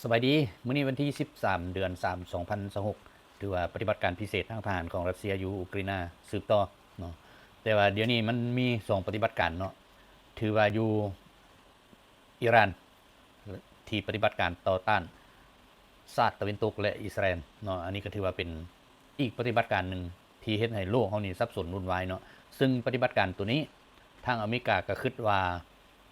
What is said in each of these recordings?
ສະບາຍດີ, ມື້ນີ້ວັນທີສິບສາມ ເດືອນສາມ ສອງພັນຊາວຫົກ ຖືວ່າປະຕິບັດການພິເສດທາງທະຫານຂອງຣັດເຊຍຢູ່ອູກຣາຍນາສືບຕໍ່ເນາະ. ແຕ່ວ່າດຽວນີ້ມັນມີສອງປະຕິບັດການເນາະ, ຖືວ່າຢູ່ອີຣານ ທີ່ປະຕິບັດການຕໍ່ຕ້ານຊາດຕາເວັນຕົກ ແລະ ອິດສະຣາແອນເນາະ. ອັນນີ້ກໍຖືວ່າເປັນອີກປະຕິບັດການໜຶ່ງທີ່ເຮັດໃຫ້ໂລກເຮົານີ້ສັບສົນວຸ່ນວາຍເນາະ. ຊຶ່ງປະຕິບັດການໂຕນີ້ ທາງອາເມລິກາກໍຄິດວ່າ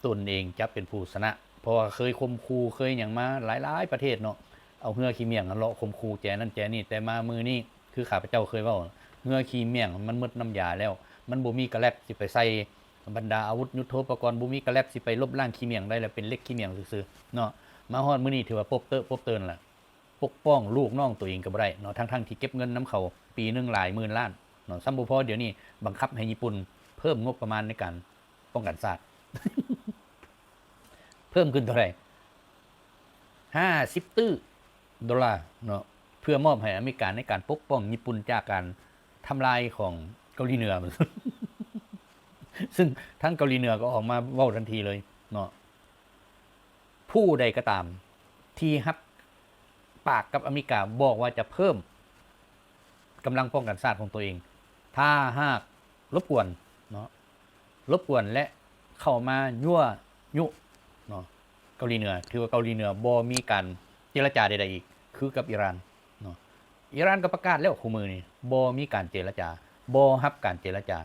ຕົນເອງຈະເປັນຜູ້ຊະນະ ເພາະວ່າເຄີຍຂົ່ມຂູ່ເຄີຍຫຍັງມາຫຼາຍໆປະເທດເນາະ, ເອົາເຮືອຂີ້ໝ້ຽງຫັ້ນເລາະຂົ່ມຂູ່ແຈນັ້ນແຈນີ້. ແຕ່ມາມື້ນີ້ ຄືຂ້າພະເຈົ້າເຄີຍເວົ້າ ເຮືອຂີ້ໝ້ຽງມັນໝົດນ້ຳຢາແລ້ວ, ມັນບໍ່ມີກະແລັບຊິໄປໃສ່ບັນດາອາວຸດຍຸດໂທປະກອນ, ບໍ່ມີກະແລັບຊິໄປລົບລ້າງຂີ້ໝ້ຽງໄດ້ແລ້ວ, ເປັນເຫຼັກຂີ້ໝ້ຽງຊື່ໆເນາະ. ມາຮອດມື້ນີ້ຖືວ່າປົບເຕີ ປົບເຕີນລະ ປົກປ້ອງລູກນ້ອງຕົວເອງກໍບໍ່ໄດ້ເນາະ, ທັງໆທີ່ເກັບເງິນນຳເຂົາປີໜຶ່ງຫຼາຍໝື່ນລ້ານເນາະ. ຊ້ຳບໍ່ພໍ ດຽວນີ້ບັງຄັບໃຫ້ຍີ່ປຸ່ນເພີ່ມງົບປະມານໃນການປ້ອງກັນຊາດ ເພີ່ມຂຶ້ນເທົ່າໃດ? ຫ້າສິບຕື້ໂດລາເນາະ, ເພື່ອມອບໃຫ້ອາເມລິກາໃນການປົກປ້ອງຍີ່ປຸ່ນຈາກການທຳລາຍຂອງເກົາຫຼີເໜືອ. ຊຶ່ງທາງເກົາຫຼີເໜືອກໍອອກມາເວົ້າທັນທີເລີຍເນາະ. ຜູ້ໃດກໍຕາມທີ່ຮັບປາກກັບອາເມລິກາ ບອກວ່າຈະເພີ່ມກຳລັງປ້ອງກັນຊາດຂອງຕົວເອງ, ຖ້າຫາກລົບກວນເນາະ, ລົບກວນ ແລະ ເຂົ້າມາຍົວະຍຸເນາະເກົາຫຼີເໜືອ, ຖືວ່າເກົາຫຼີເໜືອບໍ່ມີການເຈລະຈາໃດໆອີກ ຄືກັບອີຣານເນາະ. ອີຣານກໍປະກາດແລ້ວ ຄູ່ມື້ນີ້ບໍ່ມີການເຈລະຈາ, ບໍ່ຮັບການເຈລະຈາ,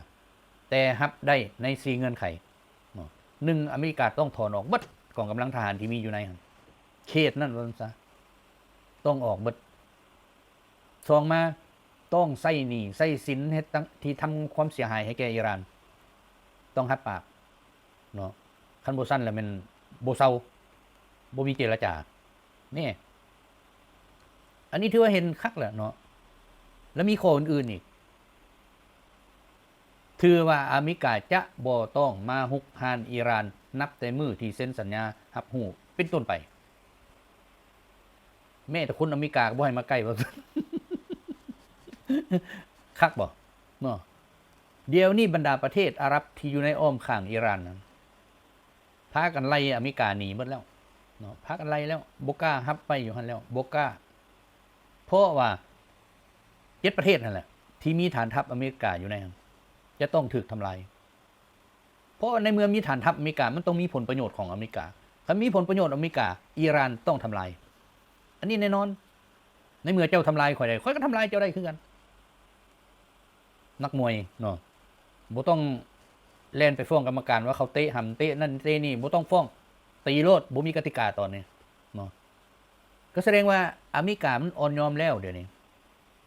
ແຕ່ຮັບໄດ້ໃນສີ່ເງື່ອນໄຂ. ເນາະ ໜຶ່ງ ອາເມລິກາຕ້ອງຖອນອອກເບິດກອງກຳລັງທະຫານທີ່ມີຢູ່ໃນຫັ້ນ ເຂດນັ້ນວ່າຊັ້ນຊະ ຕ້ອງອອກເບິດ. ສອງ ມາ ຕ້ອງໃຊ້ໜີ້ໃຊ້ສິນເຮັດທີ່ທຳຄວາມເສຍຫາຍໃຫ້ແກ່ອີຣານ ຕ້ອງຮັບປາກເນາະ, ຄັນບໍ່ຊັ້ນແລ້ວແມ່ນບໍ່ເຊົາ ບໍ່ມີເຈລະຈາເນາະ. ອັນນີ້ຖືວ່າເຫັນຄັກແລ້ວເນາະ, ແລ້ວມີຂໍ້ອື່ນໆອີກ. ຖືວ່າອາເມລິກາຈະບໍ່ຕ້ອງມາຮຸກຮານອີຣານ ນັບແຕ່ມື້ທີ່ເຊັນສັນຍາຮັບຮູ້ເປັນຕົ້ນໄປ. ແມ້ແຕ່ຄົນອາເມລິກາກໍບໍ່ໃຫ້ມາໃກ້ວ່າ ຄັກບໍ່ເນາະ? ດຽວນີ້ບັນດາປະເທດອາຣັບທີ່ຢູ່ໃນອ້ອມຂ້າງອີຣານນັ້ນ ພາກັນໄລ່ອາເມລິກາໜີໝົດແລ້ວເນາະ, ພາກັນໄລ່ແລ້ວ, ບໍ່ກ້າຮັບໄວ້ຢູ່ຫັ້ນແລ້ວ, ບໍ່ກ້າ. ເພາະວ່າເຈັດປະເທດຫັ້ນແຫຼະ ທີ່ມີຖານທັບອາເມລິກາຢູ່ໃນຫັ້ນ ຈະຕ້ອງຖືກທຳລາຍ. ເພາະໃນເມື່ອມີຖານທັບອາເມລິກາ ມັນຕ້ອງມີຜົນປະໂຫຍດຂອງອາເມລິກາ. ຄັນມີຜົນປະໂຫຍດອາເມລິກາ, ອີຣານຕ້ອງທຳລາຍ. ອັນນີ້ແນ່ນອນ. ໃນເມື່ອເຈົ້າທຳລາຍຂ້ອຍໄດ້, ຂ້ອຍກໍທຳລາຍເຈົ້າໄດ້ຄືກັນ. ນັກມວຍເນາະ ບໍ່ຕ້ອງແລ່ນໄປຟ້ອງກຳມະການວ່າເຂົາເຕະຫຳ ເຕະນັ້ນເຕະນີ້, ບໍ່ຕ້ອງຟ້ອງ, ຕີໂລດ, ບໍ່ມີກະຕິກາຕອນນີ້ເນາະ. ກໍສະແດງວ່າອາເມລິກາມັນອ່ອນຍອມແລ້ວດຽວນີ້.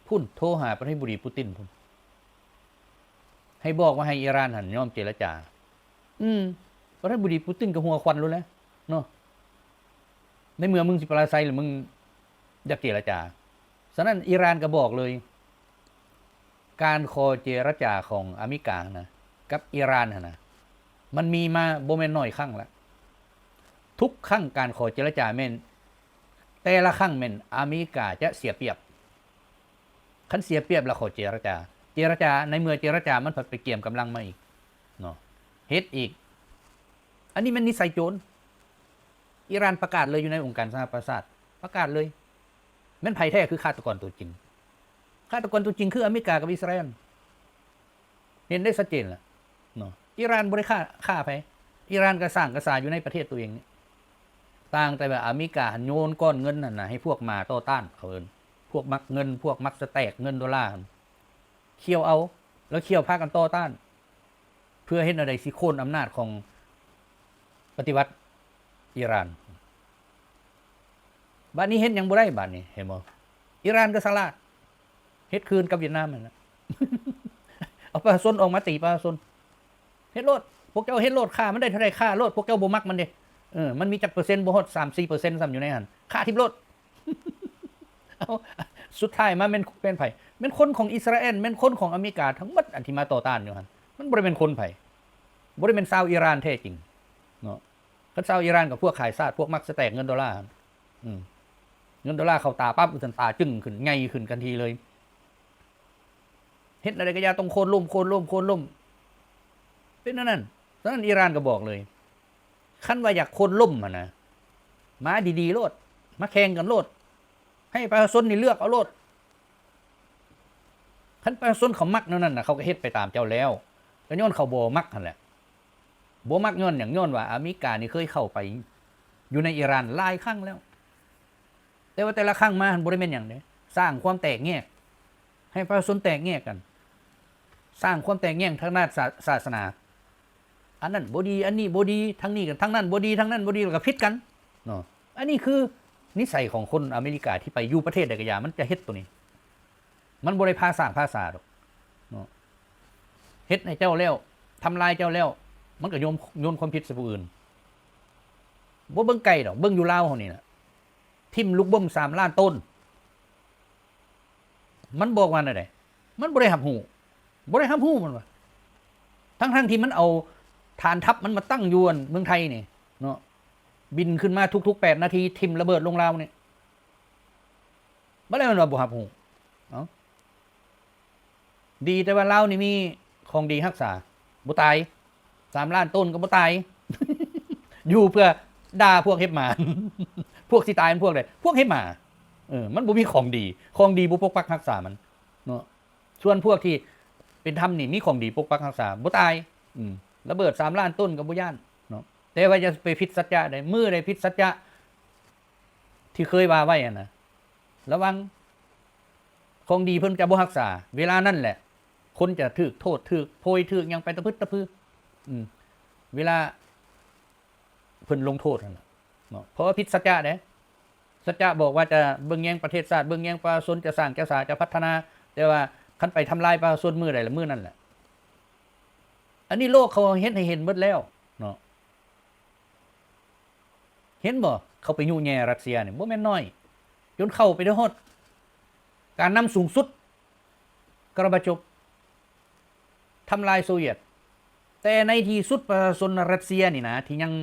ພຸ້ນ ໂທຫາປະທານາທິບໍດີປູຕິນພຸ້ນ ໃຫ້ບອກວ່າໃຫ້ອີຣານຫັ້ນຍອມເຈລະຈາ. ອືມ ປະທານາທິບໍດີປູຕິນກໍຫົວຄວັນໂລດແຫຼະເນາະ. ໃນເມື່ອມຶງຊິປາລາໄຊແລ້ວ ມຶງຢາກເຈລະຈາ. ສະນັ້ນ ອີຣານກໍບອກເລີຍ ການຂໍເຈລະຈາຂອງອາເມລິກາຫັ້ນນະ ກັບອີຣານຫັ້ນນະ ມັນມີມາບໍ່ແມ່ນໜ້ອຍຄັ້ງລະ. ທຸກຄັ້ງການຂໍເຈລະຈາແມ່ນ ແຕ່ລະຄັ້ງແມ່ນອາເມລິກາຈະເສຍປຽບ. ຄັນເສຍປຽບລະຂໍເຈລະຈາ, ເຈລະຈາ, ໃນເມື່ອເຈລະຈາ ມັນພັດໄປກຽມກຳລັງມາອີກເນາະ, ເຮັດອີກ. ອັນນີ້ແມ່ນນິໄສໂຈນ. ອີຣານປະກາດເລີຍ ຢູ່ໃນອົງການສະຫະປະຊາຊາດ ປະກາດເລີຍ. ແມ່ນໃຜແທ້ຄືຄາດຕະກອນຕົວຈິງ? ຄາດຕະກອນຕົວຈິງຄືອາເມລິກາກັບອິດສະຣາແອນ. ເຫັນໄດ້ຊັດເຈນລະເນາະ. ອີຣານບໍ່ໄດ້ຂ້າ ຂ້າໃຜ. ອີຣານກະສ້າງກະສາຢູ່ໃນປະເທດຕົວເອງນີ້. ຕ່າງແຕ່ວ່າອາເມລິກາຫັ້ນໂຍນກ້ອນເງິນຫັ້ນນະ ໃຫ້ພວກໝາຕໍ່ຕ້ານ ເຂົາເອີ້ນ ພວກມັກເງິນ ພວກມັກສະແຕັກເງິນໂດລາຫັ້ນ ຂ້ຽວເອົາ ແລ້ວຂ້ຽວພາກັນຕໍ່ຕ້ານ ເພື່ອເຮັດແນວໃດຊິໂຄ່ນອຳນາດຂອງປະຕິວັດອີຣານ. ບາດນີ້ເຮັດຫຍັງບໍ່ໄດ້ບາດນີ້ ເຫັນບໍ່? ອີຣານກໍສະຫຼາດ ເຮັດຄືນກັບຫວຽດນາມຫັ້ນລະ ເອົາປະຊາຊົນອອກມາຕີປະຊາຊົນ. ເຮັດໂລດ ພວກເຈົ້າເຮັດໂລດ ຂ້າມັນໄດ້ເທົ່າໃດຂ້າໂລດ ພວກເຈົ້າບໍ່ມັກມັນເດ້. ເອີ ມັນມີຈັກເປີເຊັນ ບໍ່ຮອດສາມສີ່ເປີເຊັນຊ້ຳຢູ່ໃນຫັ້ນ ຂ້າຖິ້ມໂລດ. ເອົາ ສຸດທ້າຍມາແມ່ນ ແມ່ນໃຜ? ແມ່ນຄົນຂອງອິດສະຣາແອນ ແມ່ນຄົນຂອງອາເມລິກາທັງໝົດ ອັນທີ່ມາຕໍ່ຕ້ານຢູ່ຫັ້ນ ມັນບໍ່ໄດ້ແມ່ນຄົນໃຜ ບໍ່ໄດ້ແມ່ນຊາວອີຣານແທ້ຈິງເນາະ. ຄັນຊາວອີຣານກໍພວກຂາຍຊາດ ພວກມັກສະແຕັກເງິນໂດລາ. ອືມ ເງິນໂດລາເຂົ້າຕາປັບ ວ່າຊັ້ນ ຕາຈຶ້ງຂຶ້ນ ໃຫຍ່ຂຶ້ນທັນທີເລີຍ. ເຮັດແນວໃດກໍຢ່າ ຕ້ອງໂຄ່ນລົ້ມ ໂຄ່ນລົ້ມ ໂຄ່ນລົ້ມ ເປັນແນວນັ້ນ. ສະນັ້ນອີຣານກໍບອກເລີຍ ຄັນວ່າຢາກໂຄ່ນລົ້ມຫັ້ນນະ ມາດີໆໂລດ ມາແຂ່ງກັນໂລດ ໃຫ້ປະຊາຊົນນີ້ເລືອກເອົາໂລດ. ຄັນປະຊາຊົນເຂົາມັກແນວນັ້ນນະ ເຂົາກໍເຮັດໄປຕາມເຈົ້າແລ້ວ ກໍຍ້ອນເຂົາບໍ່ມັກຫັ້ນແຫຼະ. ບໍ່ມັກຍ້ອນຫຍັງ? ຍ້ອນວ່າອາເມລິການີ້ເຄີຍເຂົ້າໄປຢູ່ໃນອີຣານຫຼາຍຄັ້ງແລ້ວ ແຕ່ວ່າແຕ່ລະຄັ້ງມາຫັ້ນບໍ່ໄດ້ແມ່ນຫຍັງເດ້ ສ້າງຄວາມແຕກແຍກ ໃຫ້ປະຊາຊົນແຕກແຍກກັນ ສ້າງຄວາມແຕກແຍກທາງດ້ານສາ ສາສະໜາ ອັນນັ້ນບໍ່ດີ ອັນນີ້ບໍ່ດີ ທາງນີ້ກັບທາງນັ້ນບໍ່ດີ ທາງນັ້ນບໍ່ດີ ແລ້ວກໍຜິດກັນເນາະ. ອັນນີ້ຄືນິໄສຂອງຄົນອາເມລິກາທີ່ໄປຢູ່ປະເທດໃດກໍຢ່າ ມັນຈະເຮັດໂຕນີ້ ມັນບໍ່ໄດ້ພາສ້າງພາສາດອກເນາະ. ເຮັດໃຫ້ເຈົ້າແລ້ວ ທຳລາຍເຈົ້າແລ້ວ ມັນກໍໂຍນ ໂຍນຄວາມຜິດໃສ່ຜູ້ອື່ນ. ບໍ່ເບິ່ງໄກດອກ ເບິ່ງຢູ່ລາວເຮົານີ້ນະ ຖິ້ມລູກບອມສາມລ້ານໂຕນ ມັນບອກວ່າແນວໃດ? ມັນບໍ່ໄດ້ຮັບຮູ້ ບໍ່ໄດ້ຮັບຮູ້ ມັນວ່າ ທັງໆທີ່ມັນເອົາຖານທັບມັນມາຕັ້ງຢູ່ອັນເມືອງໄທນີ້ເນາະ ບິນຂຶ້ນມາທຸກໆແປດນາທີ ຖິ້ມລະເບີດລົງລາວນີ້ ບັດແລ້ວມັນວ່າບໍ່ຮັບຮູ້. ເອົ້າ ດີແຕ່ວ່າລາວນີ້ມີຂອງດີຮັກສາ ບໍ່ຕາຍ ສາມລ້ານໂຕນກໍບໍ່ຕາຍ ຢູ່ເພື່ອດ່າພວກເຫັບໝາ ພວກຊິຕາຍມັນພວກໃດ? ພວກເຫັບໝາ. ເອີ ມັນບໍ່ມີຂອງດີ ຂອງດີບໍ່ປົກປັກຮັກສາມັນເນາະ. ສ່ວນພວກທີ່ເປັນທຳນີ້ ມີຂອງດີປົກປັກຮັກສາ ບໍ່ຕາຍ. ອືມ ລະເບີດສາມລ້ານໂຕນກໍບໍ່ຢ້ານເນາະ. ແຕ່ວ່າຢ່າໄປຜິດສັດຈະໃດ ມື້ໃດຜິດສັດຈະ ທີ່ເຄີຍວ່າໄວ້ຫັ້ນນະ ລະວັງ ຂອງດີເພິ່ນຈະບໍ່ຮັກສາ ເວລານັ້ນແຫຼະ ຄົນຈະຖືກໂທດ ຖືກໂພຍ ຖືກຫຍັງໄປຕະພຶດຕະພື. ອືມ ເວລາເພິ່ນລົງໂທດຫັ້ນນະເນາະ ເພາະວ່າຜິດສັດຈະເດ້. ສັດຈະບອກວ່າຈະເບິ່ງແຍງປະເທດຊາດ ເບິ່ງແຍງປະຊາຊົນ ຈະສ້າງຈະສາ ຈະພັດທະນາ ແຕ່ວ່າຄັນໄປທຳລາຍປະຊາຊົນມື້ໃດລະ ມື້ນັ້ນແຫຼະ. ອັນນີ້ໂລກເຂົາເຮັດໃຫ້ເຫັນໝົດແລ້ວເນາະ. ເຫັນບໍ່? ເຂົາໄປຍຸແຍ່ຣັດເຊຍນີ້ ບໍ່ແມ່ນນ້ອຍ ຈົນເຂົ້າໄປຮອດການນຳສູງສຸດ ກອລະບາໂຈບ ທຳລາຍໂຊວຽດ. ແຕ່ໃນທີ່ສຸດປະຊາຊົນຣັດເຊຍນີ້ນະ ທີ່ຍັງ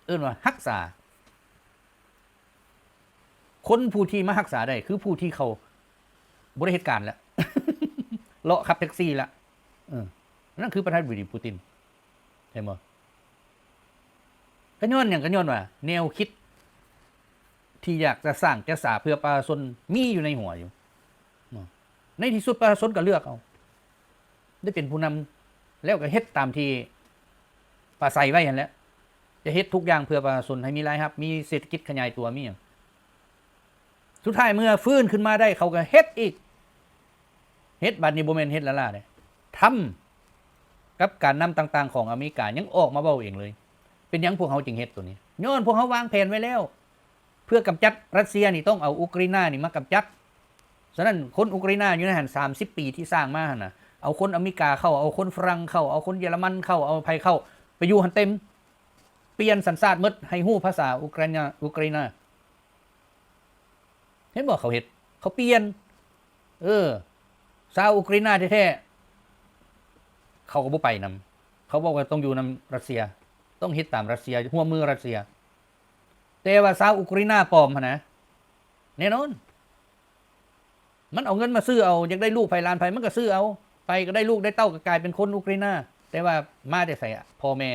ເອີ້ນວ່າຮັກສາ ຄົນຜູ້ທີ່ມາຮັກສາໄດ້ ຄືຜູ້ທີ່ເຂົາບໍ່ໄດ້ເຮັດການແລ້ວ ເລາະຂັບແທັກຊີແລ້ວ. ເອີ ນັ້ນຄືປະທານາທິບໍດີປູຕິນ ເຫັນບໍ່? ກໍຍ້ອນຫຍັງ? ກໍຍ້ອນວ່າແນວຄິດທີ່ຢາກຈະສ້າງຈະສາເພື່ອປະຊາຊົນມີຢູ່ໃນຫົວຢູ່ເນາະ. ໃນທີ່ສຸດປະຊາຊົນກໍເລືອກເອົາ ໄດ້ເປັນຜູ້ນຳ ແລ້ວກໍເຮັດຕາມທີ່ປາໄສໄວ້ຫັ້ນແຫຼະ. ຈະເຮັດທຸກຢ່າງເພື່ອປະຊາຊົນ ໃຫ້ມີລາຍຮັບ ມີເສດຖະກິດຂະຫຍາຍຕົວ ມີຫຍັງ. ສຸດທ້າຍເມື່ອຟື້ນຂຶ້ນມາໄດ້ ເຂົາກໍເຮັດອີກ ເຮັດ ບັດນີ້ບໍ່ແມ່ນເຮັດລ້າໆເດ້ ທຳ ກັບການນຳຕ່າງໆຂອງອາເມລິກາຍັງອອກມາເວົ້າເອງເລີຍ. ເປັນຫຍັງພວກເຮົາຈຶ່ງເຮັດໂຕນີ້? ຍ້ອນພວກເຮົາວາງແຜນໄວ້ແລ້ວ ເພື່ອກຳຈັດຣັດເຊຍນີ້ ຕ້ອງເອົາອຸກຣາຍນານີ້ມາກຳຈັດ. ສະນັ້ນຄົນອຸກຣາຍນາຢູ່ໃນຫັ້ນ ສາມສິບປີທີ່ສ້າງມາຫັ້ນນະ ເອົາຄົນອາເມລິກາເຂົ້າ ເອົາຄົນຝຣັ່ງເຂົ້າ ເອົາຄົນເຢຍລະມັນເຂົ້າ ເອົາໃຜເຂົ້າ ໄປຢູ່ຫັ້ນເຕັມ ປ່ຽນສັນຊາດໝົດ ໃຫ້ຮູ້ພາສາອຸກຣາຍນາ ອຸກຣາຍນາ. ເຫັນບໍ່? ເຂົາເຮັດ ເຂົາປ່ຽນ ເອີ ຊາວອຸກຣາຍນາແທ້ໆ ເຂົາກໍບໍ່ໄປນຳ ເຂົາບອກວ່າຕ້ອງຢູ່ນຳຣັດເຊຍ ຕ້ອງເຮັດຕາມຣັດເຊຍ ຮ່ວມມືຣັດເຊຍ. ແຕ່ວ່າຊາວອຸກຣາຍນາປອມຫັ້ນນະ ແນ່ນອນ ມັນເອົາເງິນມາຊື້ເອົາ ຢາກໄດ້ລູກໃຜຫຼານໃຜ ມັນກໍຊື້ເອົາ ໄປກໍໄດ້ລູກໄດ້ເຕົ້າ ກໍກາຍເປັນຄົນອຸກຣາຍນາ. ແຕ່ວ່າມາແຕ່ໃສ? ພໍ່ແມ່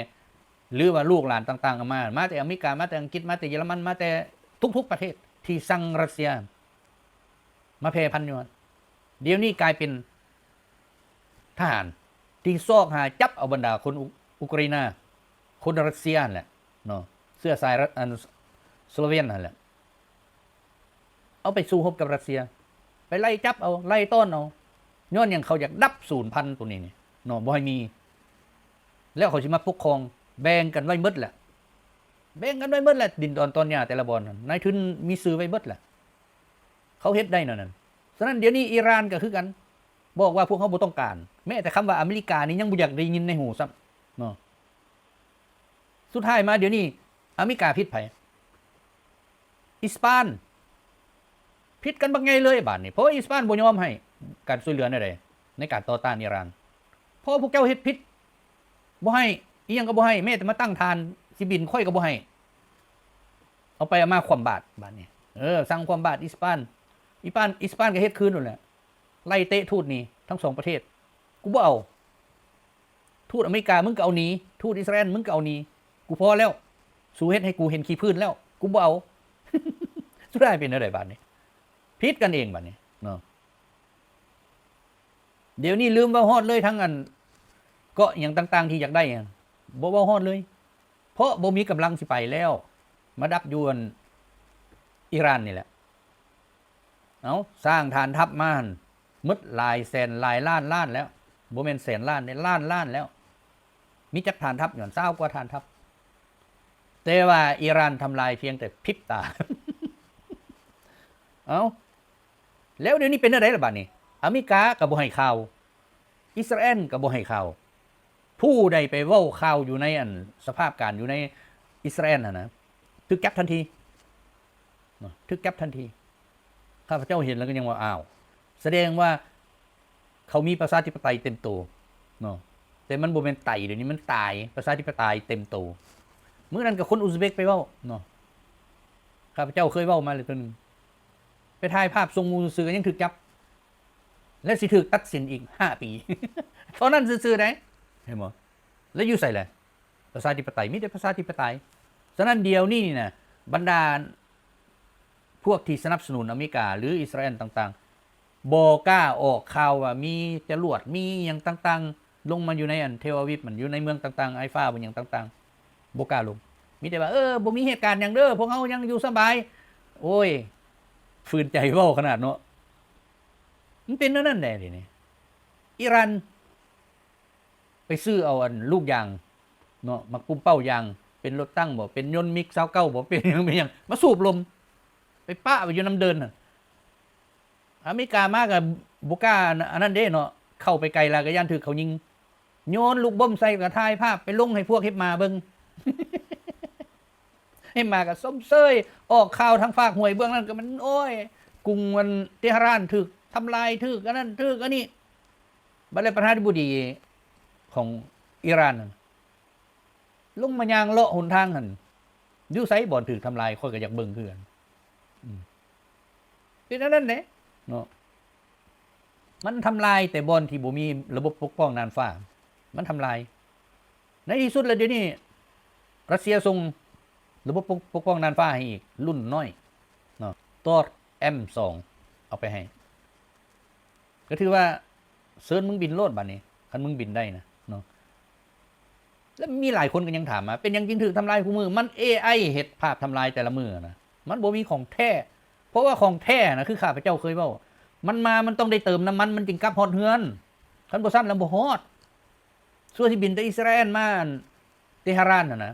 ຫຼືວ່າລູກຫຼານຕ່າງໆ ເອົາມາ ມາແຕ່ອາເມລິກາ ມາແຕ່ອັງກິດ ມາແຕ່ເຢຍລະມັນ ມາແຕ່ທຸກໆປະເທດທີ່ຊັງຣັດເຊຍ ມາແຜ່ພັນຢູ່ຫັ້ນ. ດຽວນີ້ກາຍເປັນທະຫານທີ່ຊອກຫາຈັບເອົາບັນດາຄົນອຸ ອຸກຣາຍນາ ຄົນຣັດເຊຍຫັ້ນແຫຼະເນາະ ເຊື້ອສາຍຣັດ ອັນ ສໂລເວນຫັ້ນແຫຼະ ເອົາໄປສູ້ຮົບກັບຣັດເຊຍ ໄປໄລ່ຈັບເອົາ ໄລ່ຕ້ອນເອົາ. ຍ້ອນຫຍັງ? ເຂົາຢາກດັບສູນພັນໂຕນີ້ນີ້ເນາະ ບໍ່ໃຫ້ມີ ແລ້ວເຂົາຊິມາປົກຄອງ ແບ່ງກັນໄວ້ໝົດແຫຼະ ແບ່ງກັນໄວ້ໝົດແຫຼະ ດິນດອນຕອນຫຍ້າແຕ່ລະບ່ອນນັ້ນ ນາຍທຶນມີຊື່ໄວ້ໝົດແຫຼະ ເຂົາເຮັດໄດ້ແນວນັ້ນ. ສະນັ້ນດຽວນີ້ອີຣານກໍຄືກັນ ບອກວ່າພວກເຮົາບໍ່ຕ້ອງການ ແມ້ແຕ່ຄຳວ່າອາເມລິການີ້ຍັງບໍ່ຢາກໄດ້ຍິນໃນຫູຊ້ຳເນາະ. ສຸດທ້າຍມາດຽວນີ້ອາເມລິກາຜິດໃຜ? ອີສປານ ຜິດກັນບັກໃຫຍ່ເລີຍບາດນີ້ ເພາະວ່າອີສປານບໍ່ຍອມໃຫ້ການຊ່ວຍເຫຼືອແນວໃດໃນການຕໍ່ຕ້ານອີຣານ. ເພາະວ່າພວກເຈົ້າເຮັດຜິດ ບໍ່ໃຫ້ ອີ່ຫຍັງກໍບໍ່ໃຫ້ ແມ້ແຕ່ມາຕັ້ງຖານຊິບິນຂ້ອຍກໍບໍ່ໃຫ້. ເອົາໄປເອົາມາຄວ່ຳບາດບາດນີ້ ເອີ ສັ່ງຄວ່ຳບາດອີສປານ ອີປານ ອີສປານກໍເຮັດຄືນນັ້ນແຫຼະ ໄລ່ເຕະທູດໜີທັງສອງປະເທດ ກູບໍ່ເອົາ. ທູດອາເມລິກາ ມຶງກໍເອົາໜີ ທູດອິດສະຣາແອນ ມຶງກໍເອົາໜີ ກູພໍແລ້ວ ສູເຮັດໃຫ້ກູເຫັນຂີ້ພື້ນແລ້ວ ກູບໍ່ເອົາ. ສຸດທ້າຍເປັນແນວໃດບາດນີ້? ຜິດກັນເອງບາດນີ້ເນາະ. ດຽວນີ້ລືມເວົ້າຮອດເລີຍ ທັງອັນເກາະຫຍັງຕ່າງໆທີ່ຢາກໄດ້ ບໍ່ເວົ້າຮອດເລີຍ ເພາະບໍ່ມີກຳລັງຊິໄປແລ້ວ ມາດັບຢູ່ອັນອີຣານນີ້ແຫຼະ. ເອົາ ສ້າງຖານທັບມາຫັ້ນໝົດຫຼາຍແສນຫຼາຍລ້ານລ້ານແລ້ວ ບໍ່ແມ່ນແສນລ້ານເດ້ ລ້ານລ້ານແລ້ວ. ມີຈັກຖານທັບ? ຍ້ອນຊາວກວ່າຖານທັບ ແຕ່ວ່າອີຣານທຳລາຍພຽງແຕ່ພິບຕາ. ເອົ້າ ແລ້ວດຽວນີ້ເປັນແນວໃດລະບາດນີ້? ອາເມລິກາກໍບໍ່ໃຫ້ຂ່າວ ອິດສະຣາແອນກໍບໍ່ໃຫ້ຂ່າວ. ຜູ້ໃດໄປເວົ້າຂ່າວຢູ່ໃນອັນສະພາບການຢູ່ໃນອິດສະຣາແອນຫັ້ນນະ ຖືກຈັບທັນທີເນາະ ຖືກຈັບທັນທີ. ຂ້າພະເຈົ້າເຫັນແລ້ວກໍຍັງວ່າ ອ້າວ ສະແດງວ່າເຂົາມີປະຊາທິປະໄຕເຕັມໂຕເນາະ ແຕ່ມັນບໍ່ແມ່ນໄຕ ດຽວນີ້ມັນຕາຍ ປະຊາທິປະໄຕເຕັມໂຕ. ມື້ນັ້ນກໍຄົນອຸສເບກໄປເວົ້າເນາະ ຂ້າພະເຈົ້າເຄີຍເວົ້າມາແລ້ວເທື່ອໜຶ່ງ ໄປຖ່າຍພາບສົ່ງໝູ່ຊື່ໆ ກໍຍັງຖືກຈັບ ແລະ ຊິຖືກຕັດສິນອີກຫ້າປີ ເທົ່ານັ້ນຊື່ໆ ໃດ ເຫັນບໍ່? ແລ້ວຢູ່ໃສແຫຼະ? ປະຊາທິປະໄຕ ມີແຕ່ປະຊາທິປະໄຕ. ສະນັ້ນດຽວນີ້ນີ້ນະ ບັນດາພວກທີ່ສະໜັບສະໜູນອາເມລິກາ ຫຼື ອິດສະຣາແອນຕ່າງໆ ບໍ່ກ້າອອກຂ່າວວ່າມີຈະຫຼວດ ມີຫຍັງຕ່າງໆ ລົງມາຢູ່ໃນອັນເທລອາວິບ ມັນຢູ່ໃນເມືອງຕ່າງໆ ໄອຟາ ຫຍັງຕ່າງໆ ບໍ່ກ້າລົງ. ມີແຕ່ວ່າ ເອີ ບໍ່ມີເຫດການຫຍັງເດີ ພວກເຮົາຍັງຢູ່ສະບາຍ. ໂອ້ຍ ຝືນໃຈເວົ້າຂະໜາດເນາະ. ມັນເປັນແນວນັ້ນແຫຼະດຽວນີ້ ອີຣານ ໄປຊື້ເອົາອັນລູກຢາງເນາະ ໝາກປຸ້ມເປົ້າຢາງ ເປັນລົດຕັງບໍ ເປັນຍົນມິກຊາວເກົ້າບໍ ເປັນຫຍັງ ເປັນຫຍັງ ມາສູບລົມ ໄປປະໄວ້ຢູ່ນຳເດີ່ນຫັ້ນ. ອາເມລິກາມາກໍບໍ່ກ້າອັນ ອັນນັ້ນເດ້ເນາະ ເຂົ້າໄປໄກຫຼາຍກໍຢ້ານຖືກເຂົາຍິງ ໂຍນລູກບົ້ມໃສ່ ກໍຖ່າຍພາບໄປລົງໃຫ້ພວກເຫັບໝາເບິ່ງ. ເຫັບໝາກໍຊົມເຊີຍ ອອກຂ່າວທາງຟາກຫ້ວຍເບື້ອງນັ້ນກໍແມ່ນ ໂອ້ຍ ກຸງອັນເຕຫະຣານຖືກທຳລາຍ ຖືກອັນນັ້ນ ຖືກອັນນີ້. ບັດແລ້ວປະທານາທິບໍດີຂອງອີຣານນັ້ນ ລົງມາຍ່າງເລາະຫົນທາງຫັ້ນ ຢູ່ໃສບ່ອນຖືກທຳລາຍ ຂ້ອຍກໍຢາກເບິ່ງຄືກັນ. ອືມ ເປັນອັນນັ້ນແຫຼະເນາະ ມັນທຳລາຍແຕ່ບ່ອນທີ່ບໍ່ມີລະບົບປົກປ້ອງນ່ານຟ້າ ມັນທຳລາຍ. ໃນທີ່ສຸດແລ້ວດຽວນີ້ ຣັດເຊຍສົ່ງລະບົບປົກ ປົກປ້ອງນ່ານຟ້າໃຫ້ອີກ ລຸ້ນນ້ອຍເນາະ ໂຕຣດ ເອັມສອງ ເອົາໄປໃຫ້ ກໍຖືວ່າເຊີນມຶງບິນໂລດບາດນີ້ ຄັນມຶງບິນໄດ້ນະເນາະ. ແລ້ວມີຫຼາຍຄົນກໍຍັງຖາມມາ ເປັນຫຍັງຈຶ່ງຖືກທຳລາຍຄູ່ມື້? ມັນເອໄອເຮັດພາບທຳລາຍແຕ່ລະມື້ນະ ມັນບໍ່ມີຂອງແທ້. ເພາະວ່າຂອງແທ້ນະ ຄືຂ້າພະເຈົ້າເຄີຍເວົ້າ ມັນມາ ມັນຕ້ອງໄດ້ເຕີມນ້ຳມັນ ມັນຈຶ່ງກັບຮອດເຮືອນ ຄັນບໍ່ຊັ້ນແລ້ວບໍ່ຮອດ. ຊົ່ວຊິບິນແຕ່ອິດສະຣາແອນມາອັນເຕຫະຣານຫັ້ນນະ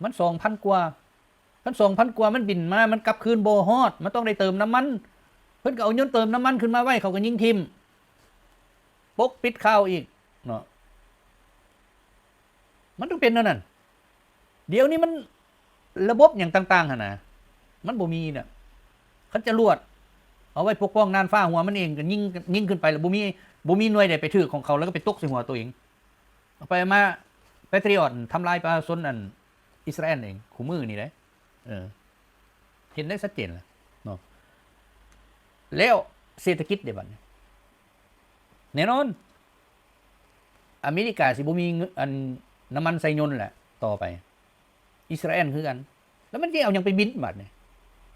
ມັນສອງພັນກວ່າ ຄັນສອງພັນກວ່າມັນບິນມາ ມັນກັບຄືນບໍ່ຮອດ ມັນຕ້ອງໄດ້ເຕີມນ້ຳມັນ. ເພິ່ນກໍເອົາຍົນເຕີມນ້ຳມັນຂຶ້ນມາໄວ້ ເຂົາກໍຍິງຖິ້ມ ປົກປິດຂ່າວອີກເນາະ. ມັນຕ້ອງເປັນແນວນັ້ນ. ດຽວນີ້ມັນ ລະບົບຫຍັງຕ່າງໆຫັ້ນນະ ມັນບໍ່ມີນະ. ຄັນຈະລວດເອົາໄວ້ປົກປ້ອງນ່ານຟ້າຫົວມັນເອງ ກໍຍິງ ຍິງຂຶ້ນໄປ ແລ້ວບໍ່ມີ ບໍ່ມີໜ່ວຍໃດໄປຖືກຂອງເຂົາ ແລ້ວກໍໄປຕົກໃສ່ຫົວຕົວເອງ. ເອົາໄປມາ Patriot ທຳລາຍປະຊາຊົນອັນອິດສະຣາແອນເອງ ຄູ່ມື້ນີ້ເດ້. ເອີ ເຫັນໄດ້ຊັດເຈນແລ້ວເນາະ. ແລ້ວເສດຖະກິດເດ ບັດນີ້ ແນ່ນອນ ອາເມລິກາຊິບໍ່ມີເງິນ ອັນ ນ້ຳມັນໃສ່ຍົນແຫຼະຕໍ່ໄປ. ອິດສະຣາແອນຄືກັນ ແລ້ວມັນຊິເອົາຫຍັງໄປບິນບາດນີ້?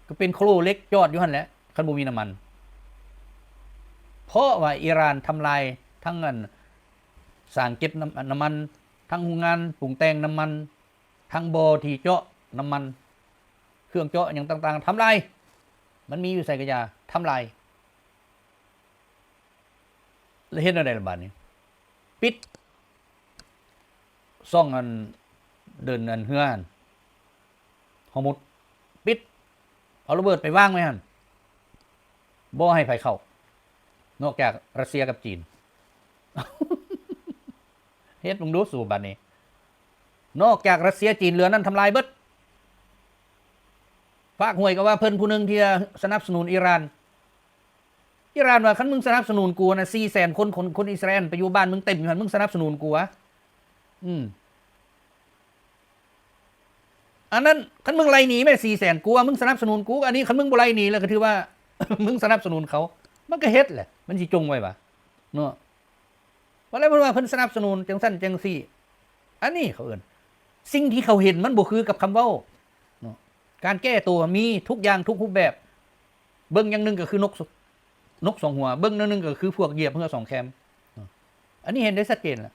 ກໍເປັນໂຄເຫຼັກຈອດຢູ່ຫັ້ນແຫຼະ ຄັນບໍ່ມີນ້ຳມັນ. ເພາະວ່າອີຣານທຳລາຍທັງອັນ ສາງເກັບນ້ຳ ນ້ຳມັນ, ທັງໂຮງງານປຸງແຕ່ງນ້ຳມັນ, ທັງບໍ່ທີ່ເຈາະນ້ຳມັນ, ເຄື່ອງເຈາະຫຍັງຕ່າງໆ ທຳລາຍ. ມັນມີຢູ່ໃສກະຢ່າ ທຳລາຍ. ແລ້ວເຮັດແນວໃດລະບາດນີ້? ປິດຊ່ອງອັນ ເດີນອັນເຮືອຫັ້ນ ຮອຣມຸດ ປິດ ເອົາລະເບີດໄປວາງໄວ້ຫັ້ນ ບໍ່ໃຫ້ໃຜເຂົ້າ ນອກຈາກຣັດເຊຍກັບຈີນ. ເຮັດເບິ່ງດູສູບາດນີ້ ນອກຈາກຣັດເຊຍ ຈີນ ເຫຼືອນັ້ນທຳລາຍເບິດ. ຟາກຫ້ວຍກໍວ່າເພິ່ນຜູ້ໜຶ່ງທີ່ສະໜັບສະໜູນອີຣານ. ອີຣານວ່າ ຄັນມຶງສະໜັບສະໜູນກູນະ ສີ່ແສນຄົນ ຄົນ ຄົນອິດສະຣາແອນໄປຢູ່ບ້ານມຶງເຕັມຢູ່ຫັ້ນ ມຶງສະໜັບສະໜູນກູຫວາ? ອືມ ອັນນັ້ນ ຄັນມຶງໄລ່ໜີແມ່ນສີ່ແສນ ກູວ່າມຶງສະໜັບສະໜູນກູ. ອັນນີ້ຄັນມຶງບໍ່ໄລ່ໜີແລ້ວກໍຖືວ່າ ມຶງສະໜັບສະໜູນເຂົາ. ມັນກໍເຮັດແຫຼະ ມັນຊິຈົ່ງໄວ້ຫວາເນາະ. ວ່າແລ້ວເພິ່ນວ່າເພິ່ນສະໜັບສະໜູນຈັ່ງຊັ້ນຈັ່ງຊີ້. ອັນນີ້ເຂົາເອີ້ນ ສິ່ງທີ່ເຂົາເຫັນມັນບໍ່ຄືກັບຄຳເວົ້າເນາະ. ການແກ້ໂຕມີທຸກຢ່າງທຸກຮູບແບບ. ເບິ່ງຢ່າງໜຶ່ງກໍຄືນົກ ນົກສອງຫົວ, ເບິ່ງຢ່າງໜຶ່ງກໍຄືພວກຢຽບເຮືອສອງແຄມ. ອັນນີ້ເຫັນໄດ້ຊັດເຈນແລ້ວ.